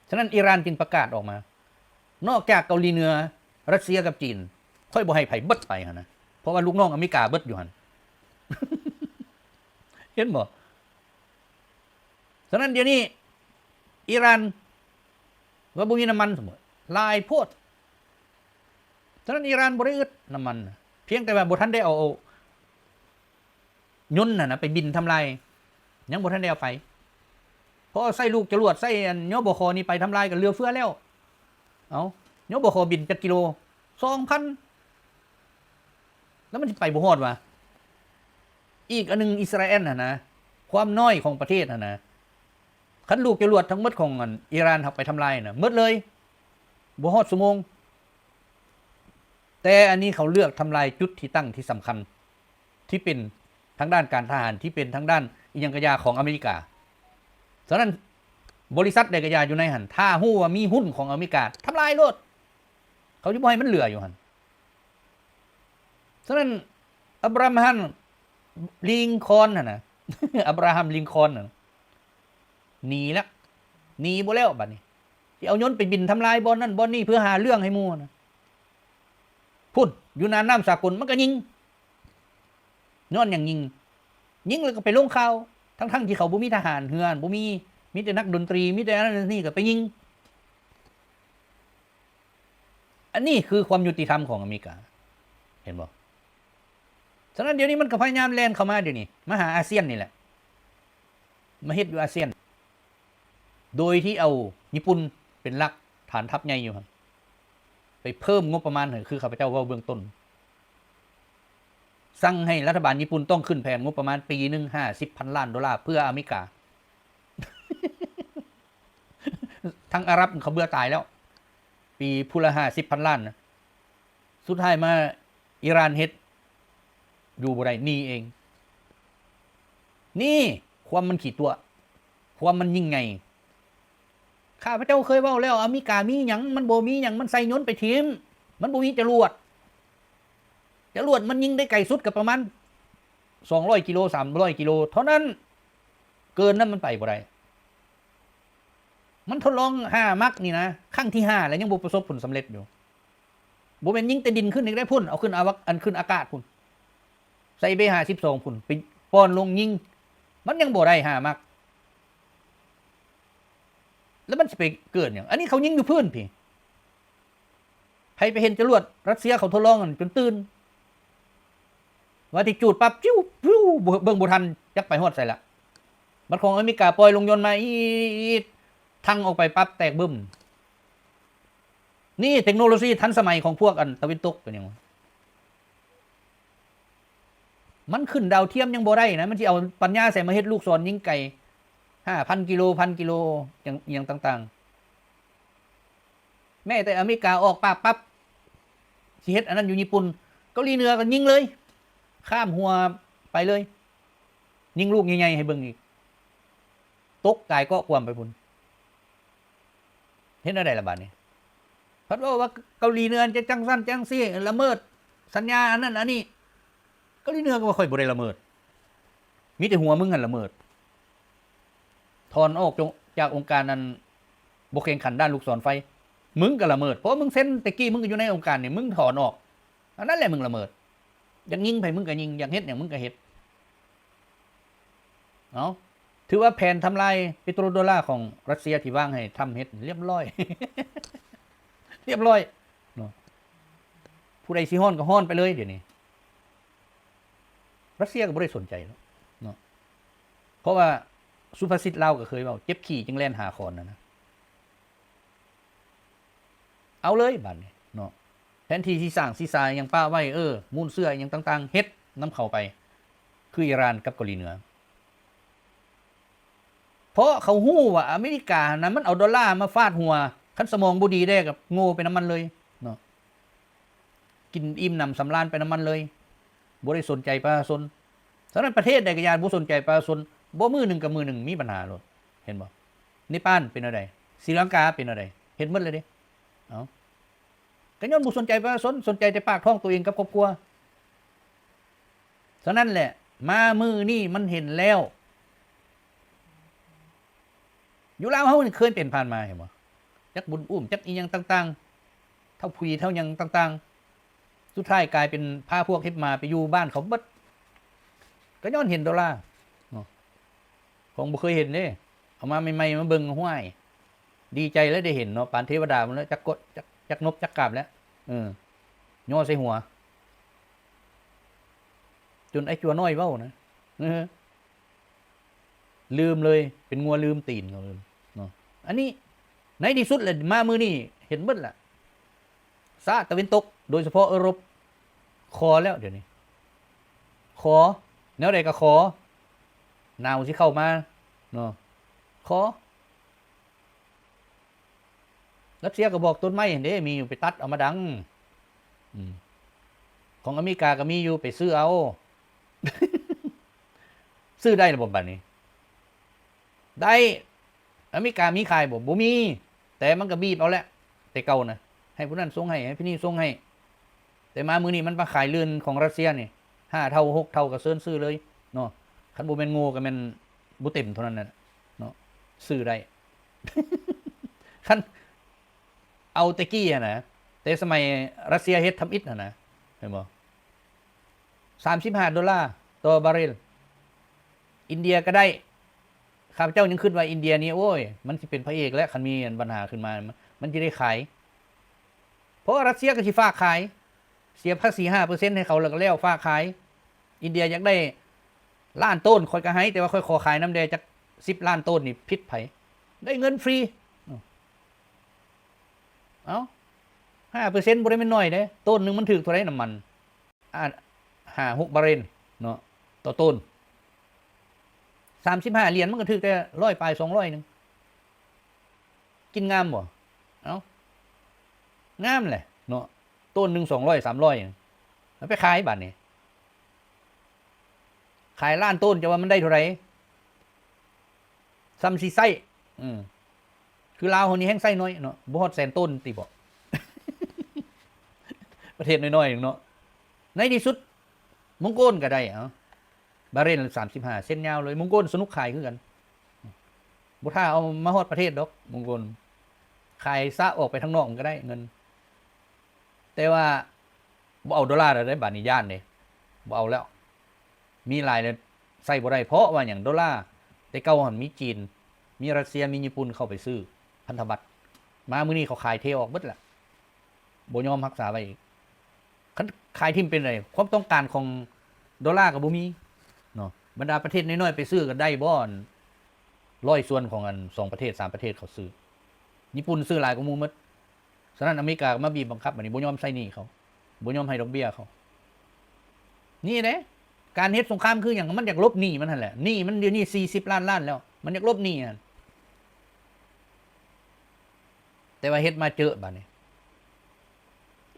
ສະນັ້ນອີຣານຈຶ່ງປະກາດອອກມາ, ນອກຈາກເກົາຫຼີເໜືອ, ຣັດເຊຍກັບຈີນ, ຂ້ອຍບໍ່ໃຫ້ໃຜເບິດໄປຫັ້ນນະ, ເພາະວ່າລູກນ້ອງອາເມລິກາເບິດຢູ່ຫັ້ນ. ເຫັນບໍ່? ສະນັ້ນດຽວນີ້ອີຣານວ່າບໍ່ມີນ້ຳມັນ ສົມມຸດ ຫຼາຍໂພດ. ສະນັ້ນອີຣານບໍ່ໄດ້ອຶດນ້ຳມັນ, ພຽງແຕ່ວ່າບໍ່ທັນໄດ້ເອົາ ຍົນຫັ້ນນະໄປບິນທຳລາຍ, ຍັງບໍ່ທັນໄດ້ເອົາໄປ. ເພາະໃຊ້ລູກຈະຫຼວດ ໃຊ້ອັນ ຍບຂ ນີ້ໄປທຳລາຍກໍເຫຼືອເຟືອແລ້ວ. ເອົ້າ ຍບຂ ບິນຈັກກິໂລ? ສອງພັນ ແລ້ວມັນຊິໄປບໍ່ຮອດຫວາ? ອີກອັນໜຶ່ງ ອິດສະຣາແອນຫັ້ນນະ, ຄວາມນ້ອຍຂອງປະເທດຫັ້ນນະ, ຄັນລູກຈະຫຼວດທັງໝົດຂອງອັນອີຣານເຮົາໄປທຳລາຍນະ ໝົດເລີຍ, ບໍ່ຮອດຊົ່ວໂມງ. ແຕ່ອັນນີ້ເຂົາເລືອກທຳລາຍຈຸດທີ່ຕັ້ງທີ່ສຳຄັນ ທີ່ເປັນທາງດ້ານການທະຫານ ທີ່ເປັນທາງດ້ານອີ່ຫຍັງກະຢ່າຂອງອາເມລິກາ. ສະນັ້ນບໍລິສັດໃດກະຢ່າຢູ່ໃນຫັ້ນ ຖ້າຮູ້ວ່າມີຫຸ້ນຂອງອາເມລິກາ ທຳລາຍໂລດ, ເຂົາຈະບໍ່ໃຫ້ມັນເຫຼືອຢູ່ຫັ້ນ. ສະນັ້ນ ອາບຣາຮຳ ລິງຄອນຫັ້ນນະ, ອາບຣາຮຳ ລິງຄອນຫັ້ນ ໜີແລ້ວ, ໜີບໍ່ແລ້ວບາດນີ້, ຊິເອົາຍົນໄປບິນທຳລາຍບ່ອນນັ້ນບ່ອນນີ້ ເພື່ອຫາເລື່ອງໃຫ້ໝູ່ນະ. ພຸ້ນ ຢູ່ນ່ານນ້ຳສາກົນ ມັນກໍຍິງ. ຍ້ອນຫຍັງຍິງ? ຍິງແລ້ວກໍໄປລົງຂ່າວ, ທັງໆທີ່ເຂົາບໍ່ມີທະຫານເຮືອ, ບໍ່ມີ, ມີແຕ່ນັກດົນຕຣີ, ມີແຕ່ອັນນັ້ນອັນນີ້ ກໍໄປຍິງ. ອັນນີ້ຄືຄວາມຍຸຕິທຳຂອງອາເມລິກາ, ເຫັນບໍ່? ສະນັ້ນດຽວນີ້ມັນກໍພະຍາຍາມແລ່ນເຂົ້າມາດຽວນີ້ ມາຫາອາຊຽນນີ້ແຫຼະ, ມາເຮັດຢູ່ອາຊຽນ ໂດຍທີ່ເອົາຍີ່ປຸ່ນເປັນຫຼັກ ຖານທັບໃຫຍ່ຢູ່ຫັ້ນ, ໄປເພີ່ມງົບປະມານໃຫ້ ຄືຂ້າພະເຈົ້າເວົ້າເບື້ອງຕົ້ນ, ສັ່ງໃຫ້ລັດຖະບານຍີ່ປຸ່ນຕ້ອງຂຶ້ນແຜນງົບປະມານປີໜຶ່ງຫ້າສິບພັນລ້ານໂດລາເພື່ອອາເມລິກາ. ທັງອາຣັບເຂົາເບື່ອຕາຍແລ້ວ, ປີພຸ້ນລະຫ້າສິບພັນລ້ານນະ. ສຸດທ້າຍມາອີຣານເຮັດຢູ່ບໍ່ໄດ້ ໜີເອງ. ນີ້ຄວາມມັນຂີ້ຕົວະ, ຄວາມມັນຍິ່ງໃຫຍ່. ຂ້າພະເຈົ້າເຄີຍເວົ້າແລ້ວ, ອາເມລິກາມີຫຍັງ? ມັນບໍ່ມີຫຍັງ, ມັນໃສ່ຍົນໄປຖິ້ມ, ມັນບໍ່ມີຈະຫຼວດ. ຈະຫຼວດມັນຍິງໄດ້ໄກສຸດກໍປະມານສອງຮ້ອຍກິໂລ, ສາມຮ້ອຍກິໂລເທົ່ານັ້ນ, ເກີນນັ້ນມັນໄປບໍ່ໄດ້. ມັນທົດລອງຫ້າມັກນີ້ນະ, ຄັ້ງທີຫ້າແລ້ວຍັງບໍ່ປະສົບຜົນສຳເລັດຢູ່. ບໍ່ແມ່ນຍິງແຕ່ດິນຂຶ້ນອີກໄດ້ພຸ້ນ, ເອົາຂຶ້ນອາວັກ ອັນຂຶ້ນອາກາດພຸ້ນ, ໃສ່ເບຫ້າສິບສອງພຸ້ນ, ໄປປ້ອນລົງຍິງ, ມັນຍັງບໍ່ໄດ້ຫ້າມັກ. ແລ້ວມັນຊິໄປເກີດຫຍັງ? ອັນນີ້ເຂົາຍິງຢູ່ພື້ນພີ້. ໃຜໄປເຫັນຈະຫຼວດຣັດເຊຍເຂົາທົດລອງຫັ້ນຈົນຕື່ນ, ວ່າຊິຈູດປັບ ປິວ ປິວ ເບິ່ງບໍ່ທັນ ຈັກໄປຮອດໃສລະ. ບັດຂອງອາເມລິກາປ່ອຍລົງຍົນມາ ອີດ ທັງອອກໄປປັບແຕກບຶ້ມ. ນີ້ເຕັກໂນໂລຊີທັນສະໄໝຂອງພວກອັນຕາເວັນຕົກເປັນຫຍັງວະ? ມັນຂຶ້ນດາວທຽມຍັງບໍ່ໄດ້ນະ, ມັນຊິເອົາປັນຍາໃສມາເຮັດລູກສອນຍິງໄກຫ້າພັນກິໂລ ພັນກິໂລ ຫຍັງ ຫຍັງຕ່າງໆ. ແມ້ແຕ່ອາເມລິກາອອກປາກປັບ ຊິເຮັດອັນນັ້ນຢູ່ຍີ່ປຸ່ນ, ເກົາຫຼີເໜືອກໍຍິງເລີຍ, ຂ້າມຫົວໄປເລີຍ, ຍິງລູກໃຫຍ່ໆໃຫ້ເບິ່ງອີກ, ຕົກກາຍເກາະກວມໄປພຸ້ນ. ເຮັດແນວໃດລະບາດນີ້? ພັດເວົ້າວ່າເກົາຫຼີເໜືອຈະຈັ່ງຊັ້ນຈັ່ງຊີ້, ລະເມີດສັນຍາອັນນັ້ນອັນນີ້. ເກົາຫຼີເໜືອກໍວ່າຂ້ອຍບໍ່ໄດ້ລະເມີດ, ມີແຕ່ຫົວມຶງຫັ້ນລະເມີດ. ຖອນອອກຈາກ ຈາກອົງການອັນບໍ່ແຂ່ງຂັນດ້ານລູກສອນໄຟ, ມຶງກໍລະເມີດ, ເພາະວ່າມຶງເຊັນແຕ່ກີ້, ມຶງກໍຢູ່ໃນອົງການນີ້, ມຶງຖອນອອກ, ອັນນັ້ນແຫຼະມຶງລະເມີດ. ຢາກຍິງໃຜມຶງກໍຍິງ, ຢາກເຮັດຫຍັງມຶງກໍເຮັດ. ເອົາ ຖືວ່າແຜນທຳລາຍເປໂຕຣໂດລາຂອງຣັດເຊຍທີ່ວາງໃຫ້ທຳເຮັດລຽບລ້ອຍ, ລຽບລ້ອຍເນາະ. ຜູ້ໃດຊິຮ້ອນກໍຮ້ອນໄປເລີຍດຽວນີ້. ຣັດເຊຍກໍບໍ່ໄດ້ສົນໃຈແລ້ວເນາະ, ເພາະວ່າສຸພາສິດລາວກໍເຄີຍເວົ້າ, ເຈັບຂີ້ຈຶ່ງແລ່ນຫາຂອນຫັ້ນນະ. ເອົາເລີຍບາດນີ້ເນາະ, ແທນທີ່ຊິສ້າງສີສາຫຍັງປະໄວ້, ເອີ ມູນເຊື້ອຫຍັງຕ່າງໆ ເຮັດນຳເຂົາໄປ, ຄືອີຣານກັບເກົາຫຼີເໜືອ. ເພາະເຂົາຮູ້ວ່າອາເມລິກາຫັ້ນນະ ມັນເອົາໂດລາມາຟາດຫົວ, ຄັນສະໝອງບໍ່ດີແດ່ກໍໂງ່ໄປນຳມັນເລີຍເນາະ, ກິນອີ່ມໜຳສຳລານໄປນຳມັນເລີຍ, ບໍ່ໄດ້ສົນໃຈປະຊາຊົນ. ສະນັ້ນປະເທດໃດກໍຢ່າ ບໍ່ສົນໃຈປະຊາຊົນ, ບໍ່ມື້ໜຶ່ງກໍມື້ໜຶ່ງມີບັນຫາໂລດ, ເຫັນບໍ່? ເນປານເປັນແນວໃດ? ສີລັງກາເປັນແນວໃດ? ເຫັນໝົດແລ້ວເດ້. ເອົາ ກໍຍ້ອນບໍ່ສົນໃຈປະຊາຊົນ, ສົນໃຈແຕ່ປາກທ້ອງຕົວເອງກັບຄອບຄົວ. ສະນັ້ນແຫຼະ ມາມື້ນີ້ມັນເຫັນແລ້ວ. ຢູ່ລາວເຮົານີ້ເຄີຍເປັນຜ່ານມາ ເຫັນບໍ່? ຈັກບຸນອຸ້ມ ຈັກອີ່ຫຍັງຕ່າງໆ, ເຖົ້າຜຸຍເຖົ້າຫຍັງຕ່າງໆ, ສຸດທ້າຍກາຍເປັນພາພວກເຫັບໝາໄປຢູ່ບ້ານເຂົາເບິດ. ກໍຍ້ອນເຫັນໂດລາເນາະ, ຂອງບໍ່ເຄີຍເຫັນເດ້. ເອົາມາໃໝ່ໆ ມາເບິ່ງ ຫ້ວຍ ດີໃຈແລ້ວໄດ້ເຫັນເນາະ, ປານເທວະດາພຸ້ນແຫຼະ, ຈັກກົດ ຈັກ ຈັກນົບຈັກກາບແລ້ວ. ເອີ ຍໍໃສ່ຫົວ ຈົນໄອ້ຈົວນ້ອຍເວົ້ານະ ເອີ ລືມເລີຍ, ເປັນງົວລືມຕີນເຂົາເນາະ. ອັນນີ້ໃນທີ່ສຸດແຫຼະ ມາມື້ນີ້ເຫັນເບິດລະ. ຊາດຕາເວັນຕົກ ໂດຍສະເພາະເອີຣົບ ຂໍແລ້ວດຽວນີ້, ຂໍ ແນວໃດກໍຂໍ, ໜາວຊິເຂົ້າມາເນາະ, ຂໍ. ຣັດເຊຍກໍບອກຕົ້ນໄມ້ຫັ້ນເດ້ ມີຢູ່ໄປຕັດເອົາມາດັງ. ອືມ ຂອງອາເມລິກາກໍມີຢູ່ ໄປຊື້ເອົາ. ຊື້ໄດ້ລະບໍ່ບັດນີ້? ໄດ້. ອາເມລິກາມີຂາຍບໍ່? ບໍ່ມີ. ແຕ່ມັນກໍບີບເອົາແຫຼະ ແຕ່ເກົ່ານະ, ໃຫ້ຜູ້ນັ້ນສົ່ງໃຫ້ ໃຫ້ຜູ້ນີ້ສົ່ງໃຫ້. ແຕ່ມາມື້ນີ້ມັນມາຂາຍລື່ນຂອງຣັດເຊຍນີ້ ຫ້າເທົ່າ ຫົກເທົ່າ ກໍເຊີນຊື້ເລີຍເນາະ. ຄັນບໍ່ແມ່ນໂງ່ກໍແມ່ນບໍ່ເຕັມເທົ່ານັ້ນແຫຼະເນາະ, ຊື້ໄດ້. ຄັນເອົາແຕ່ກີ້ຫັ້ນນະ, ແຕ່ສະໄໝຣັດເຊຍເຮັດທຳອິດຫັ້ນນະ, ເຫັນບໍ່? ສາມສິບຫ້າໂດລາຕໍ່ບາເຣນ. ອິນເດຍກໍໄດ້. ຂ້າພະເຈົ້າຍັງຄິດວ່າອິນເດຍນີ້ ໂອ້ຍ ມັນຊິເປັນພະເອກແຫຼະ, ຄັນມີອັນບັນຫາຂຶ້ນມາ ມັນ ມັນຊິໄດ້ຂາຍ. ເພາະວ່າຣັດເຊຍກໍຊິຝາກຂາຍ, ເສຍພາສີຫ້າເປີເຊັນໃຫ້ເຂົາ ແລ້ວກໍແລ້ວ, ຝາກຂາຍ. ອິນເດຍຢາກໄດ້ລ້ານໂຕນ ຂ້ອຍກໍໃຫ້, ແຕ່ວ່າຂ້ອຍຂໍຂາຍນຳແດ່ຈັກສິບລ້ານໂຕນນີ້ ຜິດໃຜ? ໄດ້ເງິນຟຣີ. ເອົ້າ ຫ້າເປີເຊັນບໍ່ໄດ້ແມ່ນໜ້ອຍເດ້. ໂຕນໜຶ່ງມັນຖືກເທົ່າໃດນ້ຳມັນ? ອາ ຫ້າຫົກບາເຣນເນາະ ຕໍ່ໂຕນ. ສາມສິບຫ້າຫຼຽນ ມັນກໍຖືກແຕ່ຮ້ອຍປາຍ ສອງຮ້ອຍໜຶ່ງ. ກິນງາມບໍ່? ເອົ້າ ງາມແຫຼະເນາະ, ໂຕນໜຶ່ງສອງຮ້ອຍ ສາມຮ້ອຍ ເອົາໄປຂາຍບາດນີ້. ຂາຍລ້ານໂຕນ ເຈົ້າວ່າມັນໄດ້ເທົ່າໃດ? ສ່ຳຊິໃຊ້. ອືມ ຄືລາວເຮົານີ້ແຮ່ງໃຊ້ໜ້ອຍເນາະ, ບໍ່ຮອດແສນໂຕນຕິເບາະ? ປະເທດນ້ອຍໆໜຶ່ງເນາະ. ໃນທີ່ສຸດມົງໂກນກໍໄດ້. ເອົ້າ ບາເຣນສາມສິບຫ້າ ເຊັນຍາວເລີຍ. ມົງໂກນສະໜຸກຂາຍຄືກັນ, ບໍ່ຖ້າເອົາມາຮອດປະເທດດອກ. ມົງໂກນຂາຍສະອອກໄປທາງນອກມັນກໍໄດ້ເງິນ. ແຕ່ວ່າບໍ່ເອົາໂດລາແລ້ວເດ້ ບາດນີ້ຢ້ານເດ້, ບໍ່ເອົາແລ້ວ. ມີຫຼາຍແລ້ວໃຊ້ບໍ່ໄດ້. ເພາະວ່າຫຍັງ? ໂດລາແຕ່ເກົ່າຫັ້ນມີຈີນ, ມີຣັດເຊຍ, ມີຍີ່ປຸ່ນເຂົ້າໄປຊື້ພັນທະບັດ. ມາມື້ນີ້ເຂົາຂາຍເທອອກເບິດລະ, ບໍ່ຍອມຮັກສາໄວ້ອີກ. ຄັນຂາຍຖິ້ມເປັນໃດ? ຄວາມຕ້ອງການຂອງໂດລາກໍບໍ່ມີເນາະ. ບັນດາປະເທດນ້ອຍໆໄປຊື້ກໍໄດ້ບໍ່ ອັນ ຮ້ອຍສ່ວນຂອງອັນ ສອງປະເທດ ສາມປະເທດເຂົາຊື້? ຍີ່ປຸ່ນຊື້ຫຼາຍກວ່າໝູ່ໝົດ. ສະນັ້ນອາເມລິກາກໍມາບີບບັງຄັບ, ບັດນີ້ບໍ່ຍອມໃຊ້ໜີ້ເຂົາ, ບໍ່ຍອມໃຫ້ດອກເບ້ຍເຂົາ. ນີ້ເດ້ ການເຮັດສົງຄາມຄືຫຍັງ? ມັນຢາກຫຼົບໜີ້ມັນຫັ້ນແຫຼະ. ໜີ້ມັນດຽວນີ້ສີ່ສິບລ້ານລ້ານແລ້ວ, ມັນຢາກຫຼົບໜີ້ຫັ້ນ. ແຕ່ວ່າເຮັດມາເຈີບາດນີ້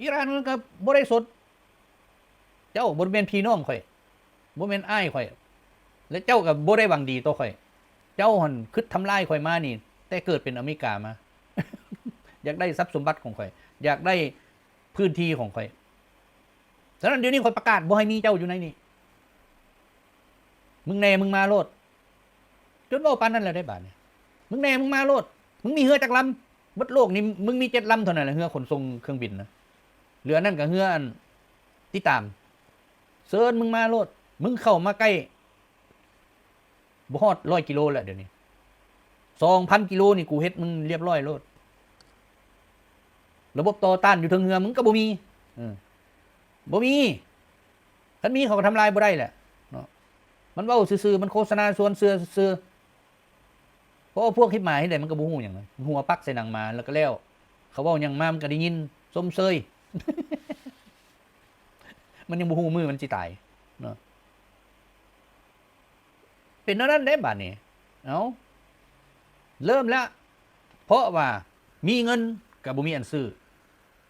ອີຣານມັນກໍບໍ່ໄດ້ສົດ. ເຈົ້າບໍ່ແມ່ນພີ່ນ້ອງຂ້ອຍ, ບໍ່ແມ່ນອ້າຍຂ້ອຍ, ແລະເຈົ້າກໍບໍ່ໄດ້ຫວັງດີຕໍ່ຂ້ອຍ. ເຈົ້າຫັ້ນຄິດທຳລາຍຂ້ອຍມານີ້ ແຕ່ເກີດເປັນອາເມລິກາມາ. ຢາກໄດ້ຊັບສົມບັດຂອງຂ້ອຍ, ຢາກໄດ້ພື້ນທີ່ຂອງຂ້ອຍ. ສະນັ້ນດຽວນີ້ຂ້ອຍປະກາດບໍ່ໃຫ້ມີເຈົ້າຢູ່ໃນນີ້. ມຶງແນ່ມຶງມາໂລດ. ຈົນເວົ້າປານນັ້ນແລ້ວເດ້ບາດນີ້. ມຶງແນ່ມຶງມາໂລດ. ມຶງມີເຮືອຈັກລຳ? ເບິດໂລກນີ້ມຶງມີເຈັດລຳເທົ່ານັ້ນແຫຼະ, ເຮືອຂົນສົ່ງເຄື່ອງບິນນະ. ເຫຼືອນັ້ນກໍເຮືອອັນຕິດຕາມ. ເຊີນມຶງມາໂລດ. ມຶງເຂົ້າມາໃກ້ ບໍ່ຮອດຮ້ອຍກິໂລແລ້ວດຽວນີ້. ສອງພັນກິໂລນີ້ ກູເຮັດມຶງລຽບຮ້ອຍໂລດ. ລະບົບຕໍ່ຕ້ານຢູ່ເທິງເຮືອມຶງກໍບໍ່ມີ. ເອີ ບໍ່ມີ. ຄັນມີເຂົາກໍທຳລາຍບໍ່ໄດ້ແຫຼະເນາະ. ມັນເວົ້າຊື່ໆ, ມັນໂຄສະນາຊວນເຊື່ອຊື່ໆ. ເພາະວ່າພວກເຮັດໝາເຮັດໃດມັນກໍບໍ່ຮູ້ຫຍັງ, ມັນຫົວປັກໃສ່ໜັງໝາແລ້ວກໍແລ້ວ. ເຂົາເວົ້າຫຍັງມາມັນກໍໄດ້ຍິນຊົມເຊີຍ. ມັນຍັງບໍ່ຮູ້ມື້ມັນຊິຕາຍເນາະ. ເປັນແນວນັ້ນເດ້ບາດນີ້. ເອົ້າ ເລີ່ມແລ້ວ. ເພາະວ່າມີເງິນກໍບໍ່ມີອັນຊື້,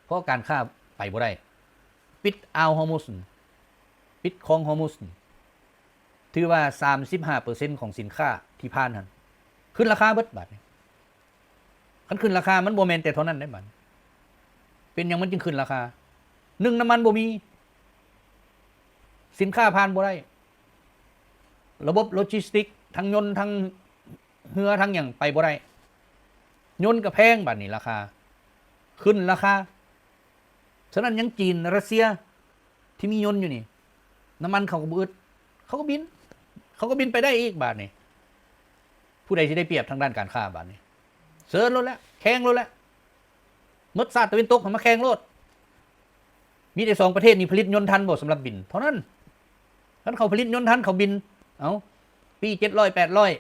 ເພາະການຄ້າໄປບໍ່ໄດ້. ປິດອ່າວຮອຣ໌ມຸດ, ປິດຂອງຮອຣ໌ມຸດ, ຖືວ່າສາມສິບຫ້າເປີເຊັນຂອງສິນຄ້າທີ່ຜ່ານຫັ້ນ ຂຶ້ນລາຄາເບິດບາດນີ້. ຄັນຂຶ້ນລາຄາມັນບໍ່ແມ່ນແຕ່ເທົ່ານັ້ນເດ້ບາດນີ້. ປັນຫຍັງມັນຈຶ່ງຂຶ້ນລາຄາ? ໜຶ່ງ ນ້ຳມັນບໍ່ມີ, ສິນຄ້າຜ່ານບໍ່ໄດ້, ລະບົບໂລຈິສຕິກ ທັງຍົນ ທັງເຮືອ ທັງຫຍັງໄປບໍ່ໄດ້, ຍົນກໍແພງ, ບາດນີ້ລາຄາ ຂຶ້ນລາຄາ. ສະນັ້ນຫຍັງຈີນ ຣັດເຊຍ ທີ່ມີຍົນຢູ່ນີ້ ນ້ຳມັນເຂົາກໍບໍ່ອຶດ, ເຂົາກໍບິນ, ເຂົາກໍບິນໄປໄດ້ອີກ. ບາດນີ້ ຜູ້ໃດຊິໄດ້ປຽບທາງດ້ານການຄ້າ? ບາດນີ້ເຊີນໂລດແຫຼະ, ແຂ່ງໂລດແຫຼະ, ໝົດຊາດຕາເວັນຕົກເຂົ້າມາແຂ່ງໂລດ. ມີແຕ່ສອງປະເທດນີ້ຜະລິດຍົນທັນບໍ່ສຳລັບບິນເທົ່ານັ້ນ. ຄັນເຂົາຜະລິດຍົນທັນ ເຂົາບິນ, ເອົ້າ ປີເຈັດຮ້ອຍ ແປດຮ້ອຍ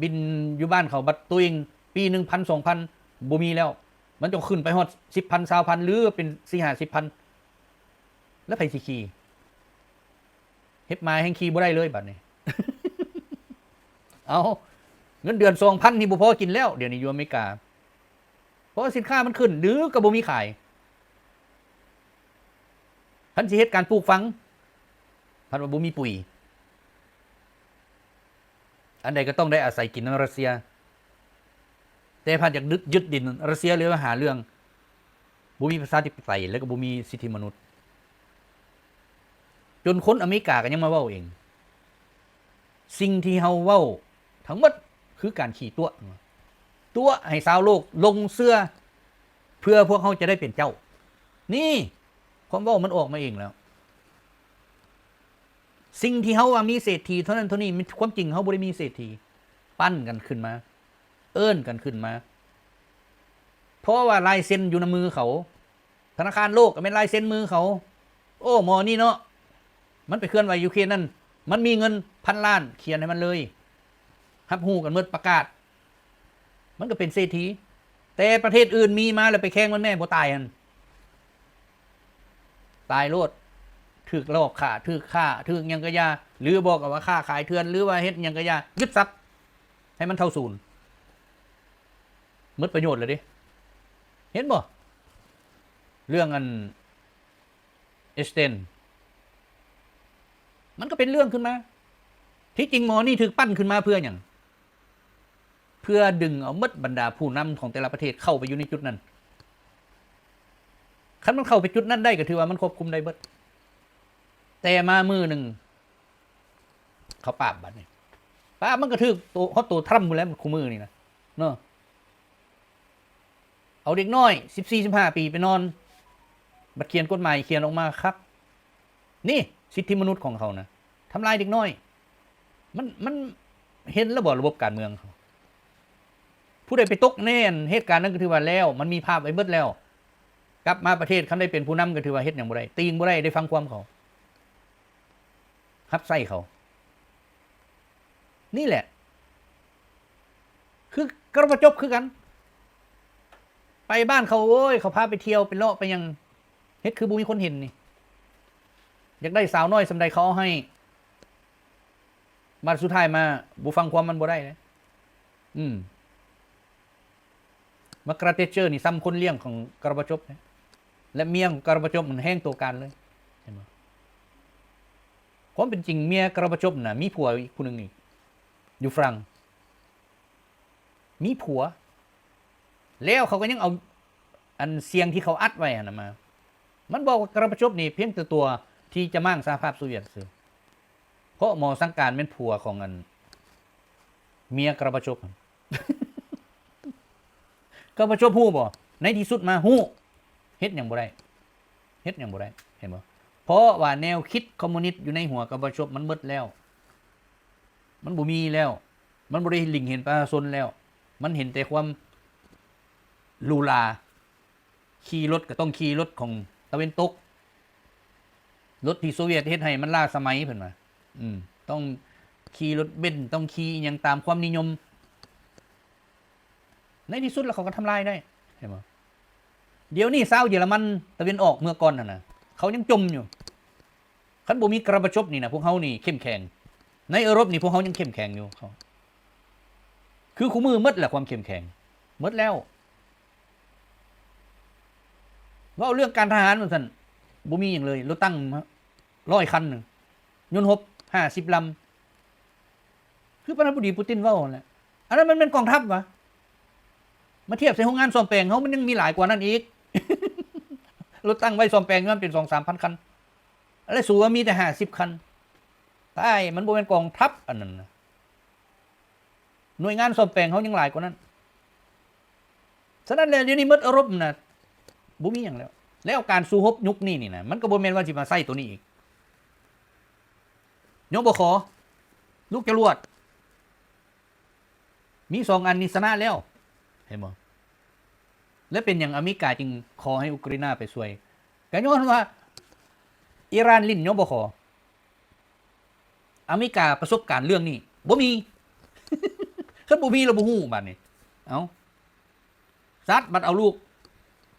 ບິນຢູ່ບ້ານເຂົາ, ບັດໂຕເອງປີໜຶ່ງພັນ ສອງພັນ ບໍ່ມີແລ້ວ, ມັນຕ້ອງຂຶ້ນໄປຮອດສິບພັນ ຊາວພັນ ຫຼືເປັນສີ່ຫ້າສິບພັນ ແລ້ວໃຜຊິຂີ່? ເຫັບໝາແຮ່ງຂີ່ບໍ່ໄດ້ເລີຍບາດນີ້. ເອົ້າ ເງິນເດືອນສອງພັນນີ້ບໍ່ພໍກິນແລ້ວ ດຽວນີ້ຢູ່ອາເມລິກາ, ເພາະວ່າສິນຄ້າມັນຂຶ້ນ ຫຼືກໍບໍ່ມີຂາຍ. ຄັນຊິເຮັດການປູກຝັງ ພັດວ່າບໍ່ມີປຸ໋ຍ, ອັນໃດກໍຕ້ອງໄດ້ອາໄສກິນນຳຣັດເຊຍ, ແຕ່ພັດຢາກຍຶດດິນຣັດເຊຍ ຫຼືວ່າຫາເລື່ອງ, ບໍ່ມີປະຊາທິປະໄຕ ແລ້ວກໍບໍ່ມີສິດທິມະນຸດ, ຈົນຄົນອາເມລິກາກໍຍັງມາເວົ້າເອງ. ສິ່ງທີ່ເຮົາເວົ້າທັງໝົດຄືການຂີ້ຕົວະ, ຕົວະໃຫ້ຊາວໂລກຫຼົງເຊື່ອ ເພື່ອພວກເຮົາຈະໄດ້ເປັນເຈົ້າ. ນີ້ ຄວາມເວົ້າມັນອອກມາເອງແລ້ວ. ສິ່ງທີ່ເຮົາວ່າມີເສດຖີເທົ່ານັ້ນເທົ່ານີ້, ຄວາມຈິງເຮົາບໍ່ໄດ້ມີເສດຖີ, ປັ້ນກັນຂຶ້ນມາ, ເອີ້ນກັນຂຶ້ນມາ, ເພາະວ່າລາຍເຊັນຢູ່ໃນມືເຂົາ, ທະນາຄານໂລກກໍແມ່ນລາຍເຊັນມືເຂົາ. ໂອ້ ໝໍນີ້ເນາະ, ມັນໄປເຄື່ອນໄຫວຢູ່ເຂດນັ້ນ, ມັນມີເງິນພັນລ້ານ, ຂຽນໃຫ້ມັນເລີຍ, ຮັບຮູ້ກັນໝົດ, ປະກາດ. ມັນກໍເປັນເສດຖີ, ແຕ່ປະເທດອື່ນມີມາແລ້ວໄປແຂ່ງມັນແດ່ ບໍ່ຕາຍຫັ້ນ, ຕາຍໂລດ, ຖືກຫຼອກຂ້າ, ຖືກຂ້າ, ຖືກຫຍັງກະຢ່າ, ຫຼືບໍ່ກໍວ່າຄ້າຂາຍເຖື່ອນ ຫຼືວ່າເຮັດຫຍັງກະຢ່າ, ຍຶດຊັບໃຫ້ມັນເທົ່າສູນ, ໝົດປະໂຫຍດແລ້ວເດ້. ເຫັນບໍ່ ເລື່ອງອັນ Epstein ມັນກໍເປັນເລື່ອງຂຶ້ນມາ. ທີ່ຈິງໝໍນີ້ຖືກປັ້ນຂຶ້ນມາເພື່ອຫຍັງ? ເພື່ອດຶງເອົາໝົດບັນດາຜູ້ນຳຂອງແຕ່ລະປະເທດເຂົ້າໄປຢູ່ໃນຈຸດນັ້ນ. ຄັນມັນເຂົ້າໄປຈຸດນັ້ນໄດ້ ກໍຖືວ່າມັນຄວບຄຸມໄດ້ເບິດ. ແຕ່ມາມື້ໜຶ່ງ ເຂົາປາບບັດນີ້, ປາບມັນກໍຖືກໂຕ, ຮອດໂຕທຣຳພຸ້ນແຫຼະ ຄູ່ມື້ນີ້ນະເນາະ. ເອົາເດັກນ້ອຍສິບສີ່ ສິບຫ້າປີໄປນອນ, ບັດຂຽນກົດໝາຍຂຽນອອກມາຄັກ. ນີ້ສິດທິມະນຸດຂອງເຂົານະ, ທຳລາຍເດັກນ້ອຍ. ມັນ, ມັນເຫັນແລ້ວບໍ່ລະບົບການເມືອງເຂົາ? ຜູ້ໃດໄປຕົກໃນອັນເຫດການນັ້ນກໍຖືວ່າແລ້ວ, ມັນມີພາບໄວ້ເບິດແລ້ວ. ກັບມາປະເທດ, ຄັນໄດ້ເປັນຜູ້ນຳກໍຖືວ່າເຮັດຫຍັງບໍ່ໄດ້, ຕີງບໍ່ໄດ້, ໄດ້ຟັງຄວາມເຂົາ, ຮັບໃຊ້ເຂົາ. ນີ້ແຫຼະ ຄືກອລະປະຈົບຄືກັນ, ໄປບ້ານເຂົາ, ໂອ້ຍ ເຂົາພາໄປທ່ຽວ, ໄປເລາະ, ໄປຫຍັງ, ເຮັດຄືບໍ່ມີຄົນເຫັນນີ້. ຢາກໄດ້ສາວນ້ອຍສ່ຳໃດເຂົາເອົາໃຫ້, ບາດສຸດທ້າຍມາບໍ່ຟັງຄວາມມັນບໍ່ໄດ້ເດ້. ອືມ. ມາກຣາເຕເຈີນີ້ສ່ຳຄົນລ້ຽງຂອງກອລະປະຈົບເດ້, ແລະ ເມຍຂອງກອລະປະຈົບມັນແຮງໂຕການເລີຍ, ເຫັນບໍ່? ຄວາມເປັນຈິງເມຍກອລະປະຈົບນະ ມີຜົວອີກຜູ້ໜຶ່ງອີກ ຢູ່ຝຣັ່ງ, ມີຜົວ ແລ້ວເຂົາກໍຍັງເອົາອັນສຽງທີ່ເຂົາອັດໄວ້ຫັ້ນນະມາ. ມັນບອກວ່າກອລະປະຈົບນີ້ພຽງແຕ່ຕົວທີ່ຈະມ້າງສະຫະພາບໂຊວຽດຊື່, ເພາະໝໍສັງການແມ່ນຜົວຂອງອັນເມຍກອລະປະຈົບ. ກອລະປະຈົບຮູ້ບໍ່? ໃນທີ່ສຸດມາຮູ້, ເຮັດຫຍັງບໍ່ໄດ້, ເຮັດຫຍັງບໍ່ໄດ້, ເຫັນບໍ່? ເພາະວ່າແນວຄິດຄອມມູນິດຢູ່ໃນຫົວກອລະປະຈົບມັນໝົດແລ້ວ, ມັນບໍ່ມີແລ້ວ, ມັນບໍ່ໄດ້ເລັງເຫັນປະຊາຊົນແລ້ວ, ມັນເຫັນແຕ່ຄວາມຫຼູຫຼາ. ຂີ່ລົດກໍຕ້ອງຂີ່ລົດຂອງຕາເວັນຕົກ, ລົດທີ່ໂຊວຽດເຮັດໃຫ້ມັນລ້າສະໄໝເພິ່ນວ່າ, ອືມ, ຕ້ອງຂີ່ລົດເບັນ, ຕ້ອງຂີ່ອີ່ຫຍັງຕາມຄວາມນິຍົມ. ໃນທີ່ສຸດແລ້ວເຂົາກໍທຳລາຍໄດ້, ເຫັນບໍ່? ດຽວນີ້ຊາວເຢຍລະມັນຕາເວັນອອກເມື່ອກ່ອນຫັ້ນນະ ເຂົາຍັງຈົມຢູ່. ຄັນບໍ່ມີກອລະປະຈົບນີ້ນະ ພວກເຮົານີ້ເຂັ້ມແຂງ. ໃນເອີຣົບນີ້ພວກເຮົາຍັງເຂັ້ມແຂງຢູ່. ເຂົາ ຄືຄູ່ມື້ໝົດແຫຼະຄວາມເຂັ້ມແຂງ, ໝົດແລ້ວ. ເວົ້າເລື່ອງການທະຫານວ່າຊັ້ນ, ບໍ່ມີຫຍັງເລີຍ, ລົດຕັງຮ້ອຍຄັນ, ຍົນຮົບຫ້າສິບລຳ. ຄືປະທານາທິບໍດີປູຕິນເວົ້າຫັ້ນແຫຼະ, ອັນນັ້ນມັນແມ່ນກອງທັບຫວາ? ມາທຽບໃສ່ໂຮງງານສ້ອມແປງເຮົາ ມັນຍັງມີຫຼາຍກວ່ານັ້ນອີກ. ລົດຕັ້ງໄວ້ສ້ອມແປງມັນເປັນສອງສາມພັນຄັນ ແລະ ສູ້ວ່າມີແຕ່ຫ້າສິບຄັນ. ຕາຍ ມັນບໍ່ແມ່ນກອງທັບອັນນັ້ນນະ. ໜ່ວຍງານສ້ອມແປງເຮົາຍັງຫຼາຍກວ່ານັ້ນ. ສະນັ້ນແຫຼະ ດຽວນີ້ໝົດເອີຣົບນະ ບໍ່ມີຫຍັງແລ້ວ. ແລ້ວການສູ້ຮົບຍຸກນີ້ນີ້ນະ ມັນກໍບໍ່ແມ່ນວ່າຊິມາໃຊ້ໂຕນີ້ອີກ. ຍບຂ ລູກຈະລວດ ມີສອງອັນນີ້ຊະນະແລ້ວ ເຫັນບໍ່? ແລະ ເປັນຫຍັງອາເມລິກາຈຶ່ງຂໍໃຫ້ອຸກຣາຍນາໄປຊ່ວຍ? ກໍຍ້ອນວ່າອີຣານຫຼິ້ນ ຍບຂ. ອາເມລິກາປະສົບການເລື່ອງນີ້ບໍ່ມີ. ຄັນບໍ່ມີແລ້ວບໍ່ຮູ້ບາດນີ້. ເອົ້າ ສັດບັດເອົາລູກ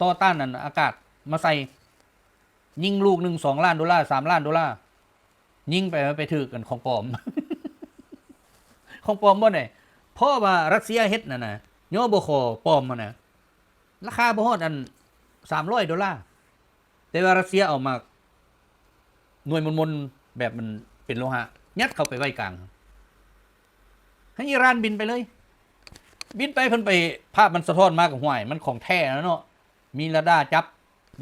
ຕໍ່ຕ້ານນັ້ນອາກາດມາໃສ່ ຍິງລູກໜຶ່ງສອງລ້ານໂດລາ ສາມລ້ານໂດລາ ຍິງໄປ ໄປຖືກອັນຂອງປອມ ຂອງປອມບໍ່ໄດ້ ເພາະວ່າຣັດເຊຍເຮັດນັ້ນນະ ຍບຂ ປອມຫັ້ນນະ ລາຄາບໍ່ຮອດອັນສາມຮ້ອຍໂດລາ ແຕ່ວ່າຣັດເຊຍເອົາມາໜ່ວຍມົນໆ ແບບມັນເປັນໂລຫະ ຍັດເຂົ້າໄປໄວ້ກາງ ໃຫ້ອີຣານບິນໄປເລີຍ. ບິນໄປເພິ່ນໄປ ພາບມັນສະທ້ອນມາກໍ ຫ້ວຍ ມັນຂອງແທ້ແລ້ວເນາະ ມີລາດາຈັບ